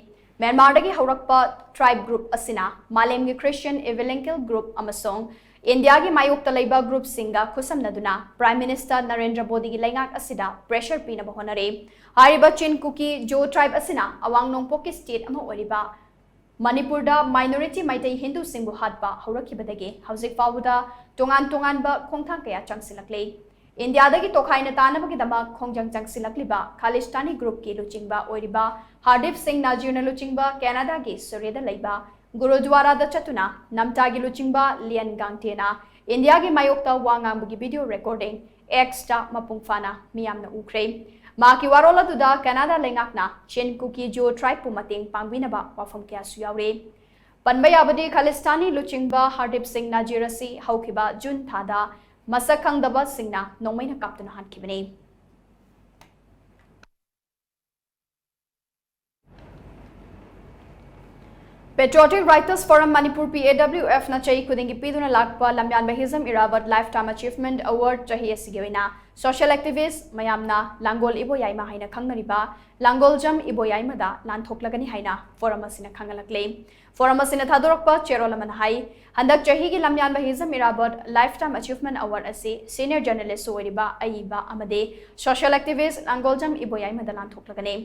ꯃ꯭ꯌꯥꯟꯃꯥꯔꯗꯒꯤ ꯍꯧꯔꯛꯄ ꯇ꯭ꯔꯥꯏꯕ ꯒ꯭ꯔꯨꯞ ꯑꯁꯤꯅ ꯃꯥꯂꯦꯝꯒꯤ Christian Evangelical ꯒ꯭ꯔꯨꯞ ꯑꯃꯁꯨꯡ ꯏꯟꯗꯤꯌꯥꯒꯤ ꯃꯥꯌꯣꯛꯇ ꯂꯩꯕ ꯒ꯭ꯔꯨꯞꯁꯤꯡꯒ ꯈꯨꯠꯁꯝꯅꯗꯨꯅ Prime Minister ꯅꯔꯦꯟꯗ꯭ꯔ ꯃꯣꯗꯤꯒꯤ ꯂꯩꯉꯥꯛ ꯑꯁꯤꯗ pressure ꯄꯤꯅꯕ ꯍꯣꯠꯅꯔꯤ꯫ ꯍꯥꯏꯔꯤꯕ ꯆꯤꯟ ꯀꯨꯀꯤ ꯖꯣ ꯇ꯭ꯔꯥꯏꯕ ꯑꯁꯤꯅ ꯑꯋꯥꯡ ꯅꯣꯡꯄꯣꯛꯀꯤ ꯁ꯭ꯇꯦꯠ ꯑꯃ ꯑꯣꯏꯔꯤꯕ ꯃꯅꯤꯄꯨꯔꯗ minority ꯃꯩꯇꯩ ꯍꯤꯟꯗꯨꯁꯤꯡꯕꯨ ꯍꯥꯠꯄ ꯍꯧꯔꯛꯈꯤꯕꯗꯒꯤ ꯍꯧꯖꯤꯛ ꯐꯥꯎꯕꯗ ꯇꯣꯉꯥꯟ ꯇꯣꯉꯥꯟꯕ ꯈꯣꯡꯊꯥꯡ ꯀꯌꯥ ꯆꯪꯁꯤꯜꯂꯛꯂꯤ꯫ ꯏꯟꯗꯤꯌꯥꯗꯒꯤ ꯇꯣꯈꯥꯏꯅ ꯇꯥꯅꯕꯒꯤꯗꯃꯛ ꯈꯣꯡꯖꯪ ꯆꯪꯁꯤꯜꯂꯛꯂꯤꯕ ꯈꯥꯂꯤꯁꯇꯥꯅꯤ ꯒ꯭ꯔꯨꯞꯀꯤ ꯂꯨꯆꯤꯡꯕ ꯑꯣꯏꯔꯤꯕ ꯍꯔꯗꯤꯞ ꯁꯤꯡ ꯅꯥꯖꯤꯔꯅ ꯂꯨꯆꯤꯡꯕ ꯀꯦꯅꯥꯗꯥꯒꯤ ꯁꯨꯔꯦꯗ ꯂꯩꯕ ꯒꯨꯔꯨꯗ꯭ꯋꯥꯔꯥꯗ ꯆꯠꯇꯨꯅ ꯅꯝꯇꯥꯒꯤ ꯂꯨꯆꯤꯡꯕ ꯂꯤꯌꯟ ꯒꯥꯡꯇꯦꯅ ꯏꯟꯗꯤꯌꯥꯒꯤ ꯃꯥꯌꯣꯛꯇ ꯋꯥ ꯉꯥꯡꯕꯒꯤ video recording X ꯇ ꯃꯄꯨꯡ ꯐꯥꯅ ꯃꯤꯌꯥꯝꯅ ꯎꯈ꯭ꯔꯦ꯫ ꯃꯍꯥꯛꯀꯤ ꯋꯥꯔꯣꯜ ꯑꯗꯨꯗ ꯀꯦꯅꯥꯗꯥ ꯂꯩꯉꯥꯛꯅ ꯆꯤꯟ ꯀꯨꯀꯤ ꯖꯣ ꯇ꯭ꯔꯥꯏꯕꯄꯨ ꯃꯇꯦꯡ ꯄꯥꯡꯕꯤꯅꯕ ꯋꯥꯐꯝ ꯀꯌꯥꯁꯨ ꯌꯥꯎꯔꯤ꯫ ꯄꯟꯕ ꯌꯥꯕꯗꯤ ꯈꯥꯂꯤꯁꯇꯥꯅꯤ ꯂꯨꯆꯤꯡꯕ ꯍꯔꯗꯤꯞ ꯁꯤꯡ ꯅꯥꯖꯤꯔ ꯑꯁꯤ ꯍꯧꯈꯤꯕ ꯖꯨꯟ ꯊꯥꯗ ꯃꯁꯛ ꯈꯪꯗꯕꯁꯤꯡꯅ ꯅꯣꯡꯃꯩꯅ ꯀꯥꯞꯇꯨꯅ ꯍꯥꯠꯈꯤꯕꯅꯤ꯫ Patriotic Writers Forum Manipur, P A W F ꯅ ꯆꯍꯤ ꯈꯨꯗꯤꯡꯒꯤ ꯄꯤꯗꯨꯅ ꯂꯥꯛꯄ ꯂꯝꯌꯥꯟꯕ ꯍꯤꯖꯝ ꯏꯔꯥꯕꯠ Lifetime Achievement Award ꯆꯍꯤ ꯑꯁꯤꯒꯤ ꯑꯣꯏꯅ social activist ꯃꯌꯥꯝꯅ ꯂꯥꯡꯒꯣꯜ ꯏꯕꯣꯌꯥꯏꯃ ꯍꯥꯏꯅ ꯈꯪꯅꯔꯤꯕ ꯂꯥꯡꯒꯣꯜꯖꯝ ꯏꯕꯣꯌꯥꯏꯃꯗ ꯂꯥꯟꯊꯣꯛꯂꯒꯅꯤ ꯍꯥꯏꯅ forum ꯑꯁꯤꯅ ꯈꯪꯍꯜꯂꯛꯂꯤ꯫ Forum ꯑꯁꯤꯅ ꯊꯥꯗꯣꯔꯛꯄ ꯆꯦꯔꯣꯜ ꯑꯃꯅ ꯍꯥꯏ, ꯍꯟꯗꯛ ꯆꯍꯤꯒꯤ ꯂꯝꯌꯥꯟꯕ ꯍꯤꯖꯝ ꯏꯔꯥꯕꯠ Lifetime Achievement Award ꯑꯁꯤ senior journalist ꯑꯣꯏꯔꯤꯕ ꯑꯏꯕ ꯑꯃꯗꯤ social activist ꯂꯥꯡꯒꯣꯜꯖꯝ ꯏꯕꯣꯌꯥꯏꯃꯗ ꯂꯥꯟꯊꯣꯛꯂꯒꯅꯤ꯫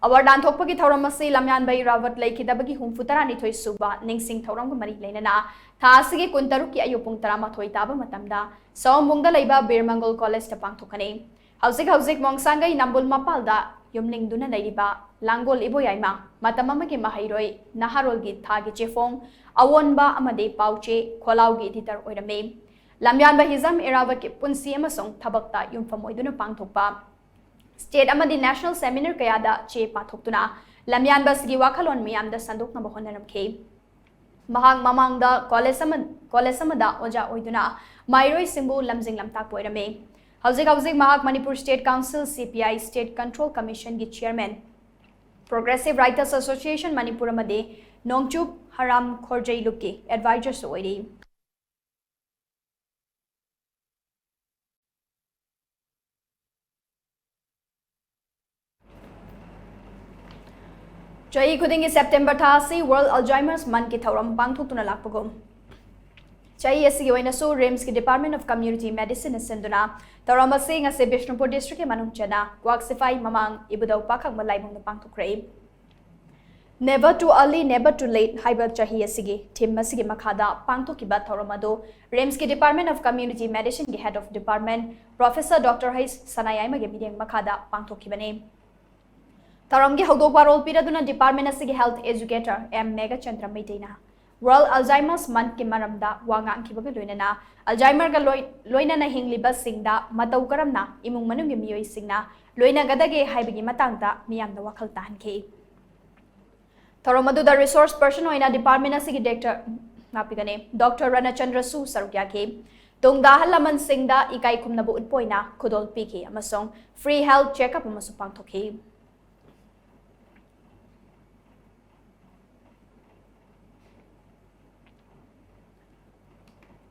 Award ꯂꯥꯟꯊꯣꯛꯄꯒꯤ ꯊꯧꯔꯝ ꯑꯁꯤ ꯂꯝꯌꯥꯟꯕ ꯏꯔꯥꯕꯠ ꯂꯩꯈꯤꯗꯕꯒꯤ ꯍꯨꯝꯐꯨ ꯇꯔꯥꯅꯤꯊꯣꯏ ꯁꯨꯕ ꯅꯤꯡꯁꯤꯡ ꯊꯧꯔꯝꯒ ꯃꯔꯤ ꯂꯩꯅꯅ ꯊꯥ ꯑꯁꯤꯒꯤ ꯀꯨꯟꯇꯔꯨꯛꯀꯤ ꯑꯌꯨꯛ ꯄꯨꯡ ꯇꯔꯥꯃꯥꯊꯣꯏ ꯇꯥꯕ ꯃꯇꯝꯗ ꯁꯑꯣꯝꯕꯨꯡꯗ ꯂꯩꯕ ꯕꯤꯔ ꯃꯪꯒꯣꯜ ꯀꯣꯂꯦꯖꯇ ꯄꯥꯡꯊꯣꯛꯀꯅꯤ꯫ ꯍꯧꯖꯤꯛ ꯍꯧꯖꯤꯛ ꯃꯣꯡꯁꯥꯡꯒꯩ ꯅꯝꯕꯨꯜ ꯃꯄꯥꯜꯗ ꯌꯨꯝꯂꯤꯡꯗꯨꯅ ꯂꯩꯔꯤꯕ ꯂꯥꯡꯒꯣꯜ ꯏꯕꯣꯌꯥꯏꯃ, ꯃꯇꯝ ꯑꯃꯒꯤ ꯃꯍꯩꯔꯣꯏ, ꯅꯍꯥꯔꯣꯜꯒꯤ ꯊꯥꯒꯤ ꯆꯦꯐꯣꯡ, ꯑꯑꯣꯟꯕ ꯑꯃꯗꯤ ꯄꯥꯎꯆꯦ ꯈꯣꯜꯂꯥꯎꯒꯤ editor ꯑꯣꯏꯔꯝꯃꯤ꯫ ꯂꯝꯌꯥꯟꯕ ꯍꯤꯖꯝ ꯏꯔꯥꯕꯠꯀꯤ ꯄꯨꯟꯁꯤ ꯑꯃꯁꯨꯡ ꯊꯕꯛꯇ ꯌꯨꯝꯐꯝ ꯑꯣꯏꯗꯨꯅ ꯄꯥꯡꯊꯣꯛꯄ state ꯑꯃꯗꯤ national seminar ꯀꯌꯥꯗ ꯆꯦ ꯄꯥꯊꯣꯛꯇꯨꯅ ꯂꯝꯌꯥꯟꯕ ꯑꯁꯤꯒꯤ ꯋꯥꯈꯜꯂꯣꯟ ꯃꯤꯌꯥꯝꯗ ꯁꯟꯗꯣꯛꯅꯕ ꯍꯣꯠꯅꯔꯝꯈꯤ꯫ ꯃꯍꯥꯛ ꯃꯃꯥꯡꯗ college ꯑꯃ, college ꯑꯃꯗ ꯑꯣꯖꯥ ꯑꯣꯏꯗꯨꯅ ꯃꯍꯩꯔꯣꯏꯁꯤꯡꯕꯨ ꯂꯝꯖꯤꯡ ꯂꯝꯇꯥꯛꯄ ꯑꯣꯏꯔꯝꯃꯤ꯫ ꯍꯧꯖꯤꯛ ꯍꯧꯖꯤꯛ ꯃꯍꯥꯛ Manipur State Council, C P I, State Control Commission ꯒꯤ chairman, Progressive Writers Association Manipur ꯑꯃꯗꯤ ꯅꯣꯡꯆꯨꯞ ꯍꯔꯥꯝ ꯈꯣꯔꯖꯩ ꯂꯨꯞꯀꯤ advisor ꯁꯨ ꯑꯣꯏꯔꯤ꯫ ꯆꯍꯤ ꯈꯨꯗꯤꯡꯒꯤ September ꯊꯥ ꯑꯁꯤ World Alzheimer's Month ꯀꯤ ꯊꯧꯔꯝ ꯄꯥꯡꯊꯣꯛꯇꯨꯅ ꯂꯥꯛꯄꯒꯨꯝ, ꯆꯍꯤ ꯑꯁꯤꯒꯤ ꯑꯣꯏꯅꯁꯨ RIMS ꯀꯤ Department of Community Medicine ꯅ ꯁꯤꯟꯗꯨꯅ ꯊꯧꯔꯝ ꯑꯁꯤ ꯉꯁꯤ ꯕꯤꯁꯅꯨꯄꯨꯔ district ꯀꯤ ꯃꯅꯨꯡ ꯆꯟꯅ ꯀ꯭ꯋꯥꯛ ꯁꯤꯐꯥꯏ ꯃꯃꯥꯡ ꯏꯕꯨꯙꯧ ꯄꯥꯈꯪꯕ ꯂꯥꯏꯕꯨꯡꯗ ꯄꯥꯡꯊꯣꯛꯈ꯭ꯔꯦ꯫ Never too early, never too late ꯍꯥꯏꯕ ꯆꯍꯤ ꯑꯁꯤꯒꯤ theme ꯑꯁꯤꯒꯤ ꯃꯈꯥꯗ ꯄꯥꯡꯊꯣꯛꯈꯤꯕ ꯊꯧꯔꯝ ꯑꯗꯨ RIMS ꯀꯤ Department of Community Medicine ꯒꯤ Head of Department Professor Doctor H ꯁꯅꯥꯌꯥꯏꯃꯒꯤ ꯃꯤꯠꯌꯦꯡ ꯃꯈꯥꯗ ꯄꯥꯡꯊꯣꯛꯈꯤꯕꯅꯤ꯫ ꯊꯧꯔꯝꯒꯤ ꯍꯧꯗꯣꯛ ꯋꯥꯔꯣꯜ ꯄꯤꯔꯗꯨꯅ department ꯑꯁꯤꯒꯤ health educator M Meghachandra ꯃꯩꯇꯩꯅ World Alzheimer's Month ꯀꯤ ꯃꯔꯝꯗ ꯋꯥ ꯉꯥꯡꯈꯤꯕꯒ ꯂꯣꯏꯅꯅ Alzheimer ꯒ ꯂꯣꯏ-, ꯂꯣꯏꯅꯅ ꯍꯤꯡꯂꯤꯕꯁꯤꯡꯗ ꯃꯇꯧ ꯀꯔꯝꯅ ꯏꯃꯨꯡ ꯃꯅꯨꯡꯒꯤ ꯃꯤꯑꯣꯏꯁꯤꯡꯅ ꯂꯣꯏꯅꯒꯗꯒꯦ ꯍꯥꯏꯕꯒꯤ ꯃꯇꯥꯡꯗ ꯃꯤꯌꯥꯝꯗ ꯋꯥꯈꯜ ꯇꯥꯍꯟꯈꯤ꯫ ꯊꯧꯔꯝ ꯑꯗꯨꯗ resource person ꯑꯣꯏꯅ department ꯑꯁꯤꯒꯤ director, ꯉꯥꯛꯄꯤꯒꯅꯤ, Doctor ꯔꯅꯆꯟꯗ꯭ꯔꯁꯨ ꯁꯔꯨꯛ ꯌꯥꯈꯤ꯫ ꯇꯨꯡꯗ ꯑꯍꯜ ꯂꯃꯟꯁꯤꯡꯗ ꯏꯀꯥꯏ ꯈꯨꯝꯅꯕ ꯎꯠꯄ ꯑꯣꯏꯅ ꯈꯨꯗꯣꯜ ꯄꯤꯈꯤ ꯑꯃꯁꯨꯡ free health checkup ꯑꯃꯁꯨ ꯄꯥꯡꯊꯣꯛꯈꯤ꯫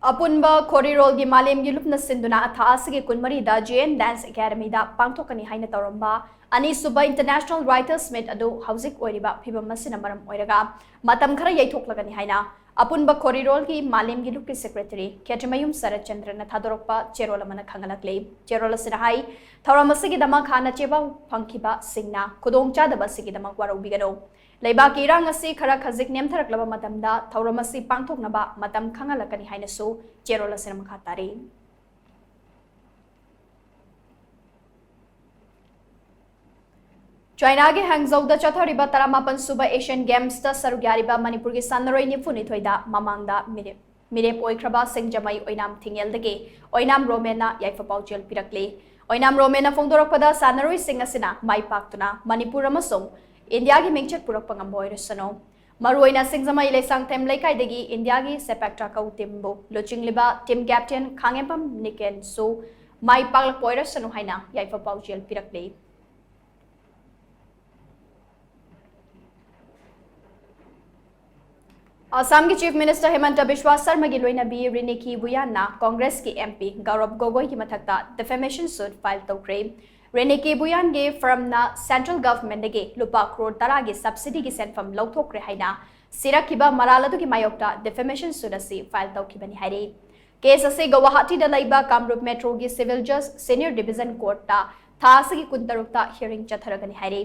ꯑꯄꯨꯟꯕ ꯈꯣꯔꯤꯔꯣꯜꯒꯤ ꯃꯥꯂꯦꯝꯒꯤ ꯂꯨꯞꯅ ꯁꯤꯟꯗꯨꯅ ꯊꯥ ꯑꯁꯤꯒꯤ ꯀꯨꯟꯃꯔꯤꯗ J N Dance Academy ꯗ ꯄꯥꯡꯊꯣꯛꯀꯅꯤ ꯍꯥꯏꯅ ꯇꯧꯔꯝꯕ ꯑꯅꯤꯁꯨꯕ International Writers Meet ꯑꯗꯨ ꯍꯧꯖꯤꯛ ꯑꯣꯏꯔꯤꯕ ꯐꯤꯕꯝ ꯑꯁꯤꯅ ꯃꯔꯝ ꯑꯣꯏꯔꯒ ꯃꯇꯝ ꯈꯔ ꯌꯩꯊꯣꯛꯂꯒꯅꯤ ꯍꯥꯏꯅ ꯑꯄꯨꯟꯕ ꯈꯣꯔꯤꯔꯣꯜꯒꯤ ꯃꯥꯂꯦꯝꯒꯤ ꯂꯨꯞꯀꯤ secretary ꯈꯦꯇ꯭ꯔꯤꯃꯌꯨꯝ ꯁꯔꯠꯆꯟꯗ꯭ꯔꯅ ꯊꯥꯗꯣꯔꯛꯄ ꯆꯦꯔꯣꯜ ꯑꯃꯅ ꯈꯪꯍꯜꯂꯛꯂꯤ꯫ ꯆꯦꯔꯣꯜ ꯑꯁꯤꯅ ꯍꯥꯏ, ꯊꯧꯔꯝ ꯑꯁꯤꯒꯤꯗꯃꯛ ꯍꯥꯟꯅ ꯆꯦꯕꯥꯎ ꯐꯪꯈꯤꯕꯁꯤꯡꯅ ꯈꯨꯗꯣꯡꯆꯥꯗꯕ ꯑꯁꯤꯒꯤꯗꯃꯛ ꯋꯥꯔꯧꯕꯤꯒꯅꯨ꯫ ꯂꯩꯕꯥꯛꯀꯤ ꯏꯔꯥꯡ ꯑꯁꯤ ꯈꯔ ꯈꯖꯤꯛ ꯅꯦꯝꯊꯔꯛꯂꯕ ꯃꯇꯝꯗ ꯊꯧꯔꯝ ꯑꯁꯤ ꯄꯥꯡꯊꯣꯛꯅꯕ ꯃꯇꯝ ꯈꯪꯍꯜꯂꯛꯀꯅꯤ ꯍꯥꯏꯅꯁꯨ ꯆꯦꯔꯣꯜ ꯑꯁꯤꯅ ꯃꯈꯥ ꯇꯥꯔꯤ꯫ ꯆꯥꯏꯅꯥꯒꯤ ꯍꯥꯡꯖꯧꯗ ꯆꯠꯊꯔꯤꯕ ꯇꯔꯥꯃꯥꯄꯟ ꯁꯨꯕ Asian Gamesꯇ ꯁꯔꯨꯛ ꯌꯥꯔꯤꯕ ꯃꯅꯤꯄꯨꯔꯒꯤ ꯁꯥꯟꯅꯔꯣꯏ ꯅꯤꯐꯨꯅꯤꯊꯣꯏꯗ ꯃꯃꯥꯡꯗ ꯃꯤꯔꯦꯞ ꯃꯤꯔꯦꯞ ꯑꯣꯏꯈ꯭ꯔꯕ ꯁꯤꯡꯖꯃꯩ ꯑꯣꯏꯅꯥꯝ ꯊꯤꯡꯉꯦꯜꯗꯒꯤ ꯑꯣꯏꯅꯥꯝ ꯔꯣꯃꯦꯟꯅ ꯌꯥꯏꯐ ꯄꯥꯎꯖꯦꯜ ꯄꯤꯔꯛꯂꯤ꯫ ꯑꯣꯏꯅꯥꯝ ꯔꯣꯃꯦꯟꯅ ꯐꯣꯡꯗꯣꯔꯛꯄꯗ ꯁꯥꯟꯅꯔꯣꯏꯁꯤꯡ ꯑꯁꯤꯅ ꯃꯥꯏ ꯄꯥꯛꯇꯨꯅ ꯃꯅꯤꯄꯨꯔ ꯑꯃꯁꯨꯡ ꯏꯟꯗꯤꯌꯥꯒꯤ ꯃꯤꯡꯆꯠ ꯄꯨꯔꯛꯄ ꯉꯝꯕ ꯑꯣꯏꯔꯁꯅꯨ꯫ ꯃꯔꯨꯑꯣꯏꯅ ꯁꯤꯡꯖꯃꯩ ꯂꯩꯁꯥꯡꯊꯦꯝ ꯂꯩꯀꯥꯏꯗꯒꯤ ꯏꯟꯗꯤꯌꯥꯒꯤ ꯁꯦꯄꯥꯛ ꯇꯥꯀ꯭ꯔꯧ ꯇꯤꯝꯕꯨ ꯂꯨꯆꯤꯡꯂꯤꯕ ꯇꯤꯝ ꯀꯦꯞꯇꯦꯟ ꯈꯥꯉꯦꯝꯕꯝ ꯅꯤꯀꯦꯟꯁꯨ ꯃꯥꯏ ꯄꯥꯛꯂꯛꯄ ꯑꯣꯏꯔꯁꯅꯨ ꯍꯥꯏꯅ ꯌꯥꯏꯐ ꯄꯥꯎꯖꯦꯜ ꯄꯤꯔꯛꯂꯤ꯫ ꯑꯁꯥꯝꯒꯤ Chief Minister ꯍꯤꯃꯟꯇ ꯕꯤꯁ꯭ꯋꯥ ꯁꯔꯃꯒꯤ ꯂꯣꯏꯅꯕꯤ ꯔꯤꯅꯤꯀꯤ ꯕꯨꯌꯥꯟꯅ ꯀꯣꯡꯒ꯭ꯔꯦꯁꯀꯤ MP ꯒꯧꯔꯕ ꯒꯣꯒꯣꯏꯒꯤ ꯃꯊꯛꯇ defamation suit file ꯇꯧꯈ꯭ꯔꯦ꯫ ꯔꯤꯅꯤꯀꯤ ꯕꯨꯌꯥꯟꯒꯤ firmꯅ central governmentꯗꯒꯤ ꯂꯨꯄꯥ ꯀ꯭ꯔꯣꯔ ꯇꯔꯥꯒꯤ subsidyꯒꯤ ꯁꯦꯟꯐꯝ ꯂꯧꯊꯣꯛꯈ꯭ꯔꯦ ꯍꯥꯏꯅ ꯁꯤꯔꯛꯈꯤꯕ ꯃꯔꯥꯜ ꯑꯗꯨꯒꯤ ꯃꯥꯌꯣꯛꯇ defamation suit ꯑꯁꯤ file ꯇꯧꯈꯤꯕꯅꯤ ꯍꯥꯏꯔꯤ꯫ Case ꯑꯁꯤ ꯒꯧꯋꯥꯍꯥꯇꯤꯗ ꯂꯩꯕ ꯀꯥꯃꯔꯨꯞ Metroꯒꯤ Civil Judge Senior Division Courtꯇ ꯊꯥ ꯑꯁꯤꯒꯤ ꯀꯨꯟꯇꯔꯨꯛꯇ hearing ꯆꯠꯊꯔꯒꯅꯤ ꯍꯥꯏꯔꯤ꯫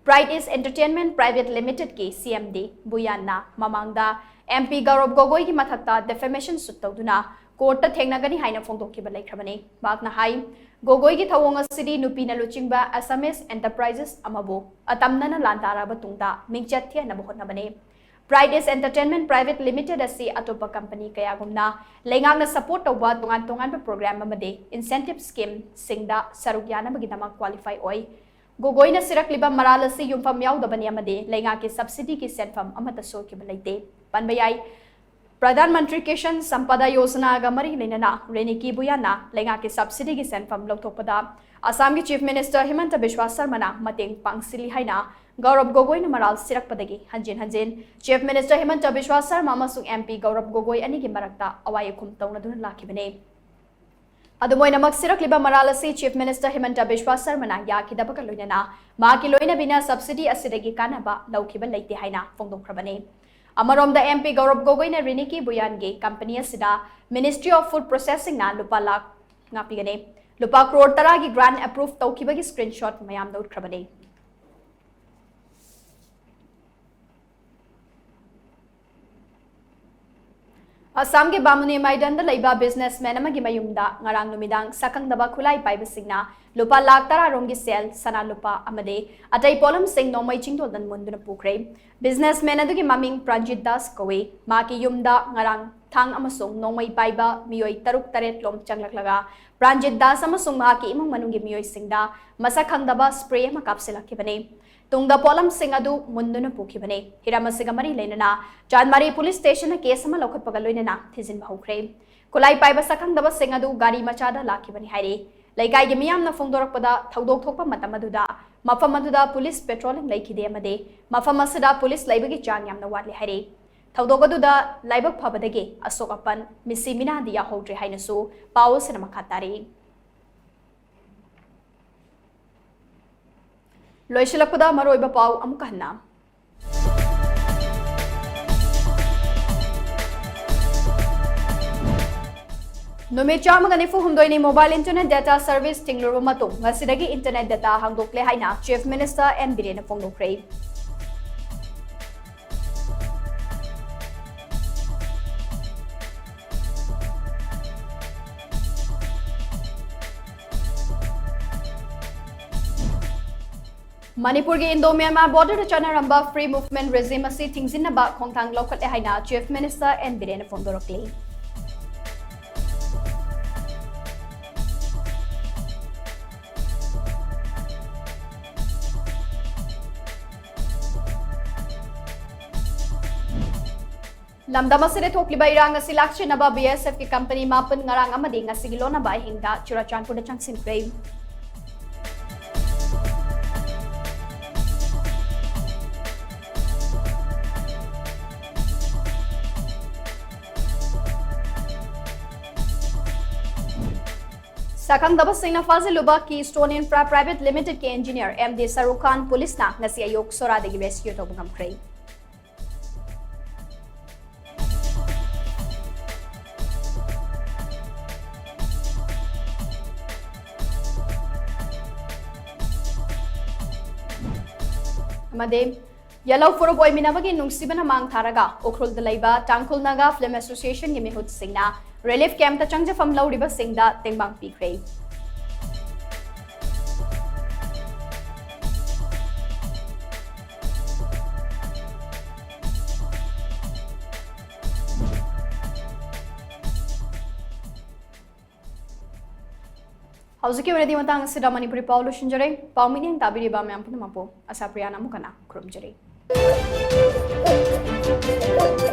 Pride Is Entertainment Private Limitedꯀꯤ CMD ꯕꯨꯌꯥꯟꯅ ꯃꯃꯥꯡꯗ MP ꯒꯧꯔꯕ ꯒꯣꯒꯣꯏꯒꯤ ꯃꯊꯛꯇ defamation suit ꯇꯧꯗꯨꯅ courtꯇ ꯊꯦꯡꯅꯒꯅꯤ ꯍꯥꯏꯅ ꯐꯣꯡꯗꯣꯛꯈꯤꯕ ꯂꯩꯈ꯭ꯔꯕꯅꯤ꯫ ꯃꯍꯥꯛꯅ ꯍꯥꯏ, ꯒꯣꯒꯣꯏꯒꯤ ꯊꯧꯑꯣꯡ ꯑꯁꯤꯗꯤ ꯅꯨꯄꯤꯅ ꯂꯨꯆꯤꯡꯕ Assamese enterprises ꯑꯃꯕꯨ ꯑꯇꯝꯅꯅ ꯂꯥꯟꯗꯥꯔꯕ ꯇꯨꯡꯗ ꯃꯤꯡꯆꯠ ꯊꯤꯍꯟꯅꯕ ꯍꯣꯠꯅꯕꯅꯤ꯫ Pride Is Entertainment Private Limited ꯑꯁꯤ ꯑꯇꯣꯞꯄ company ꯀꯌꯥꯒꯨꯝꯅ ꯂꯩꯉꯥꯛꯅ support ꯇꯧꯕ ꯇꯣꯉꯥꯟ ꯇꯣꯉꯥꯟꯕ program ꯑꯃꯗꯤ incentive schemeꯁꯤꯡꯗ ꯁꯔꯨꯛ ꯌꯥꯅꯕꯒꯤꯗꯃꯛ qualify ꯑꯣꯏ꯫ ꯒꯣꯒꯣꯏꯅ ꯁꯤꯔꯛꯂꯤꯕ ꯃꯔꯥꯜ ꯑꯁꯤ ꯌꯨꯝꯐꯝ ꯌꯥꯎꯗꯕꯅꯤ ꯑꯃꯗꯤ ꯂꯩꯉꯥꯛꯀꯤ subsidyꯒꯤ ꯁꯦꯟꯐꯝ ꯑꯃꯠꯇ ꯁꯣꯛꯈꯤꯕ ꯂꯩꯇꯦ꯫ ꯄꯟꯕ ꯌꯥꯏ, ꯄ꯭ꯔꯙꯥꯟ ꯃꯟꯇ꯭ꯔꯤ ꯀꯤꯁꯥꯟ ꯁꯝꯄꯥꯗꯥ ꯌꯣꯖꯅꯥꯒ ꯃꯔꯤ ꯂꯩꯅꯅ ꯔꯦꯅꯤꯀꯤ ꯕꯨꯌꯥꯟꯅ ꯂꯩꯉꯥꯛꯀꯤ subsidyꯒꯤ ꯁꯦꯟꯐꯝ ꯂꯧꯊꯣꯛꯄꯗ ꯑꯁꯥꯝꯒꯤ Chief Minister ꯍꯤꯃꯟꯇ ꯕꯤꯁ꯭ꯋꯥ ꯁꯔꯃꯅ ꯃꯇꯦꯡ ꯄꯥꯡꯁꯤꯜꯂꯤ ꯍꯥꯏꯅ ꯒꯧꯔꯕ ꯒꯣꯒꯣꯏꯅ ꯃꯔꯥꯜ ꯁꯤꯔꯛꯄꯗꯒꯤ ꯍꯟꯖꯤꯟ ꯍꯟꯖꯤꯟ Chief Minister ꯍꯤꯃꯟꯇ ꯕꯤꯁ꯭ꯋꯥ ꯁꯔꯃ ꯑꯃꯁꯨꯡ MP ꯒꯧꯔꯕ ꯒꯣꯒꯣꯏ ꯑꯅꯤꯒꯤ ꯃꯔꯛꯇ ꯑꯋꯥꯏ ꯑꯈꯨꯝ ꯇꯧꯅꯗꯨꯅ ꯂꯥꯛꯈꯤꯕꯅꯤ꯫ ꯑꯗꯨꯝ ꯑꯣꯏꯅꯃꯛ, ꯁꯤꯔꯛꯂꯤꯕ ꯃꯔꯥꯜ ꯑꯁꯤ Chief Minister ꯍꯤꯃꯟꯇ ꯕꯤꯁ꯭ꯋꯥ ꯁꯔꯃꯅ ꯌꯥꯈꯤꯗꯕꯒ ꯂꯣꯏꯅꯅ ꯃꯍꯥꯛꯀꯤ ꯂꯣꯏꯅꯕꯤꯅ subsidy ꯑꯁꯤꯗꯒꯤ ꯀꯥꯟꯅꯕ ꯂꯧꯈꯤꯕ ꯂꯩꯇꯦ ꯍꯥꯏꯅ ꯐꯣꯡꯗꯣꯛꯈ꯭ꯔꯕꯅꯤ꯫ ꯑꯃꯔꯣꯝꯗ, MP ꯒꯧꯔꯕ ꯒꯣꯒꯣꯏꯅ ꯔꯤꯅꯤꯀꯤ ꯕꯨꯌꯥꯟꯒꯤ company ꯑꯁꯤꯗ Ministry of Food Processingꯅ ꯂꯨꯄꯥ ꯂꯥꯈ, ꯉꯥꯛꯄꯤꯒꯅꯤ, ꯂꯨꯄꯥ ꯀ꯭ꯔꯣꯔ ꯇꯔꯥꯒꯤ grant approve ꯇꯧꯈꯤꯕꯒꯤ screenshot ꯃꯌꯥꯝꯗ ꯎꯠꯈ꯭ꯔꯕꯅꯤ꯫ ꯑꯁꯥꯝꯒꯤ ꯕꯥꯃꯨꯅꯤ ꯃꯥꯏꯗꯟꯗ ꯂꯩꯕ businessman ꯑꯃꯒꯤ ꯃꯌꯨꯝꯗ ꯉꯔꯥꯡ ꯅꯨꯃꯤꯗꯥꯡ ꯁꯛꯈꯪꯗꯕ ꯈꯨꯠꯂꯥꯏ ꯄꯥꯏꯕꯁꯤꯡꯅ ꯂꯨꯄꯥ ꯂꯥꯈ ꯇꯔꯥ ꯔꯣꯝꯒꯤ ꯁꯦꯜ, ꯁꯅꯥ ꯂꯨꯄꯥ ꯑꯃꯗꯤ ꯑꯇꯩ ꯄꯣꯠꯂꯝꯁꯤꯡ ꯅꯣꯡꯃꯩ ꯆꯤꯡꯗꯣꯟꯗ ꯃꯨꯟꯗꯨꯅ ꯄꯨꯈ꯭ꯔꯦ꯫ Businessman ꯑꯗꯨꯒꯤ ꯃꯃꯤꯡ ꯄ꯭ꯔꯥꯟꯖꯤꯠ ꯗꯥꯁ ꯀꯧꯏ꯫ ꯃꯍꯥꯛꯀꯤ ꯌꯨꯝꯗ ꯉꯔꯥꯡ ꯊꯥꯡ ꯑꯃꯁꯨꯡ ꯅꯣꯡꯃꯩ ꯄꯥꯏꯕ ꯃꯤꯑꯣꯏ ꯇꯔꯨꯛ ꯇꯔꯦꯠ ꯂꯣꯝ ꯆꯪꯂꯛꯂꯒ ꯄ꯭ꯔꯥꯟꯖꯤꯠ ꯗꯥꯁ ꯑꯃꯁꯨꯡ ꯃꯍꯥꯛꯀꯤ ꯏꯃꯨꯡ ꯃꯅꯨꯡꯒꯤ ꯃꯤꯑꯣꯏꯁꯤꯡꯗ ꯃꯁꯛ ꯈꯪꯗꯕ spray ꯑꯃ ꯀꯥꯞꯁꯤꯜꯂꯛꯈꯤꯕꯅꯤ꯫ ꯇꯨꯡꯗ ꯄꯣꯠꯂꯝꯁꯤꯡ ꯑꯗꯨ ꯃꯨꯟꯗꯨꯅ ꯄꯨꯈꯤꯕꯅꯤ꯫ ꯍꯤꯔꯝ ꯑꯁꯤꯒ ꯃꯔꯤ ꯂꯩꯅꯅ ꯆꯥꯟꯃꯥꯔꯤ police stationꯅ case ꯑꯃ ꯂꯧꯈꯠꯄꯒ ꯂꯣꯏꯅꯅ ꯊꯤꯖꯤꯟꯕ ꯍꯧꯈ꯭ꯔꯦ꯫ ꯈꯨꯠꯂꯥꯏ ꯄꯥꯏꯕ ꯁꯛꯈꯪꯗꯕꯁꯤꯡ ꯑꯗꯨ ꯒꯥꯔꯤ ꯃꯆꯥꯗ ꯂꯥꯛꯈꯤꯕꯅꯤ ꯍꯥꯏꯔꯤ꯫ ꯂꯩꯀꯥꯏꯒꯤ ꯃꯤꯌꯥꯝꯅ ꯐꯣꯡꯗꯣꯔꯛꯄꯗ, ꯊꯧꯗꯣꯛ ꯊꯣꯛꯄ ꯃꯇꯝ ꯑꯗꯨꯗ ꯃꯐꯝ ꯑꯗꯨꯗ police patrolling ꯂꯩꯈꯤꯗꯦ ꯑꯃꯗꯤ ꯃꯐꯝ ꯑꯁꯤꯗ police ꯂꯩꯕꯒꯤ ꯆꯥꯡ ꯌꯥꯝꯅ ꯋꯥꯠꯂꯤ ꯍꯥꯏꯔꯤ꯫ ꯊꯧꯗꯣꯛ ꯑꯗꯨꯗ ꯂꯥꯏꯕꯛ ꯐꯕꯗꯒꯤ ꯑꯁꯣꯛ ꯑꯄꯟ, ꯃꯤꯁꯤ ꯃꯤꯅꯥꯗꯤ ꯌꯥꯎꯍꯧꯗ꯭ꯔꯦ ꯍꯥꯏꯅꯁꯨ ꯄꯥꯎ ꯑꯁꯤꯅ ꯃꯈꯥ ꯇꯥꯔꯤ꯫ ꯂꯣꯏꯁꯤꯜꯂꯛꯄꯗ ꯃꯔꯨꯑꯣꯏꯕ ꯄꯥꯎ ꯑꯃꯨꯛ ꯍꯟꯅ꯫ ꯅꯨꯃꯤꯠ ꯆꯥꯝꯃꯒ ꯅꯤꯐꯨ ꯍꯨꯝꯗꯣꯏꯅꯤ mobile internet data service ꯊꯤꯡꯂꯨꯔꯕ ꯃꯇꯨꯡ, ꯉꯁꯤꯗꯒꯤ internet data ꯍꯥꯡꯗꯣꯛꯂꯦ ꯍꯥꯏꯅ Chief Minister N ꯕꯤꯔꯦꯟꯅ ꯐꯣꯡꯗꯣꯛꯈ꯭ꯔꯦ꯫ ꯃꯅꯤꯄꯨꯔꯒꯤ Indo Myanmar borderꯗ ꯆꯠꯅꯔꯝꯕ free movement regime ꯑꯁꯤ ꯊꯤꯡꯖꯤꯟꯅꯕ ꯈꯣꯡꯊꯥꯡ ꯂꯧꯈꯠꯂꯦ ꯍꯥꯏꯅ Chief Minister N ꯕꯤꯔꯦꯟꯅ ꯐꯣꯡꯗꯣꯔꯛꯂꯤ꯫ ꯂꯝꯗꯝ ꯑꯁꯤꯗ ꯊꯣꯛꯂꯤꯕ ꯏꯔꯥꯡ ꯑꯁꯤ ꯂꯥꯛꯁꯤꯟꯅꯕ B S F ꯀꯤ company ꯃꯥꯄꯟ ꯉꯔꯥꯡ ꯑꯃꯗꯤ ꯉꯁꯤꯒꯤ ꯂꯣꯟꯅꯕ ꯑꯍꯤꯡꯗ ꯆꯨꯔꯆꯥꯟꯄꯨꯔꯗ ꯆꯪꯁꯤꯟꯈ꯭ꯔꯦ꯫ ꯁꯛꯈꯪꯗꯕꯁꯤꯡꯅ ꯐꯥꯖꯤꯜꯂꯨꯕ Keystone Infra Private Limited ꯀꯤ engineer M D ꯁꯔꯨꯈ ꯈꯥꯟ police ꯅ ꯉꯁꯤ ꯑꯌꯨꯛ ꯁꯣꯔꯥꯗꯒꯤ rescue ꯇꯧꯕ ꯉꯝꯈ꯭ꯔꯦ꯫ ꯑꯃꯗꯤ ꯌꯦꯜꯍꯧ ꯐꯨꯔꯨꯞ ꯑꯣꯏꯃꯤꯟꯅꯕꯒꯤ ꯅꯨꯡꯁꯤꯕꯅ ꯃꯥꯡ ꯊꯥꯔꯒ ꯎꯈ꯭ꯔꯨꯜꯗ ꯂꯩꯕ ꯇꯥꯡꯈꯨꯜ ꯅꯥꯒꯥ ꯐꯤꯂꯝ ꯑꯦꯁꯣꯁꯤꯌꯦꯁꯟꯒꯤ ꯃꯤꯍꯨꯠꯁꯤꯡꯅ ꯔꯤꯂꯤꯐ ꯀꯦꯝꯞꯇ ꯆꯪꯖꯐꯝ ꯂꯧꯔꯤꯕꯁꯤꯡꯗ ꯇꯦꯡꯕꯥꯡ ꯄꯤꯈ꯭ꯔꯦ꯫ ꯍꯧꯖꯤꯛꯀꯤ ꯑꯣꯏꯅꯗꯤ ꯃꯇꯥꯡ ꯑꯁꯤꯗ ꯃꯅꯤꯄꯨꯔꯤ ꯄꯥꯎ ꯂꯣꯏꯁꯤꯟꯖꯔꯦ꯫ ꯄꯥꯎ ꯃꯤꯠꯌꯦꯡ ꯇꯥꯕꯤꯔꯤꯕ ꯃꯌꯥꯝ ꯄꯨꯝꯅꯃꯛꯄꯨ ꯑꯁꯥꯄ꯭ꯔꯤꯌꯥꯅ ꯑꯃꯨꯛ ꯍꯟꯅ ꯈꯨꯔꯨꯝꯖꯔꯤ꯫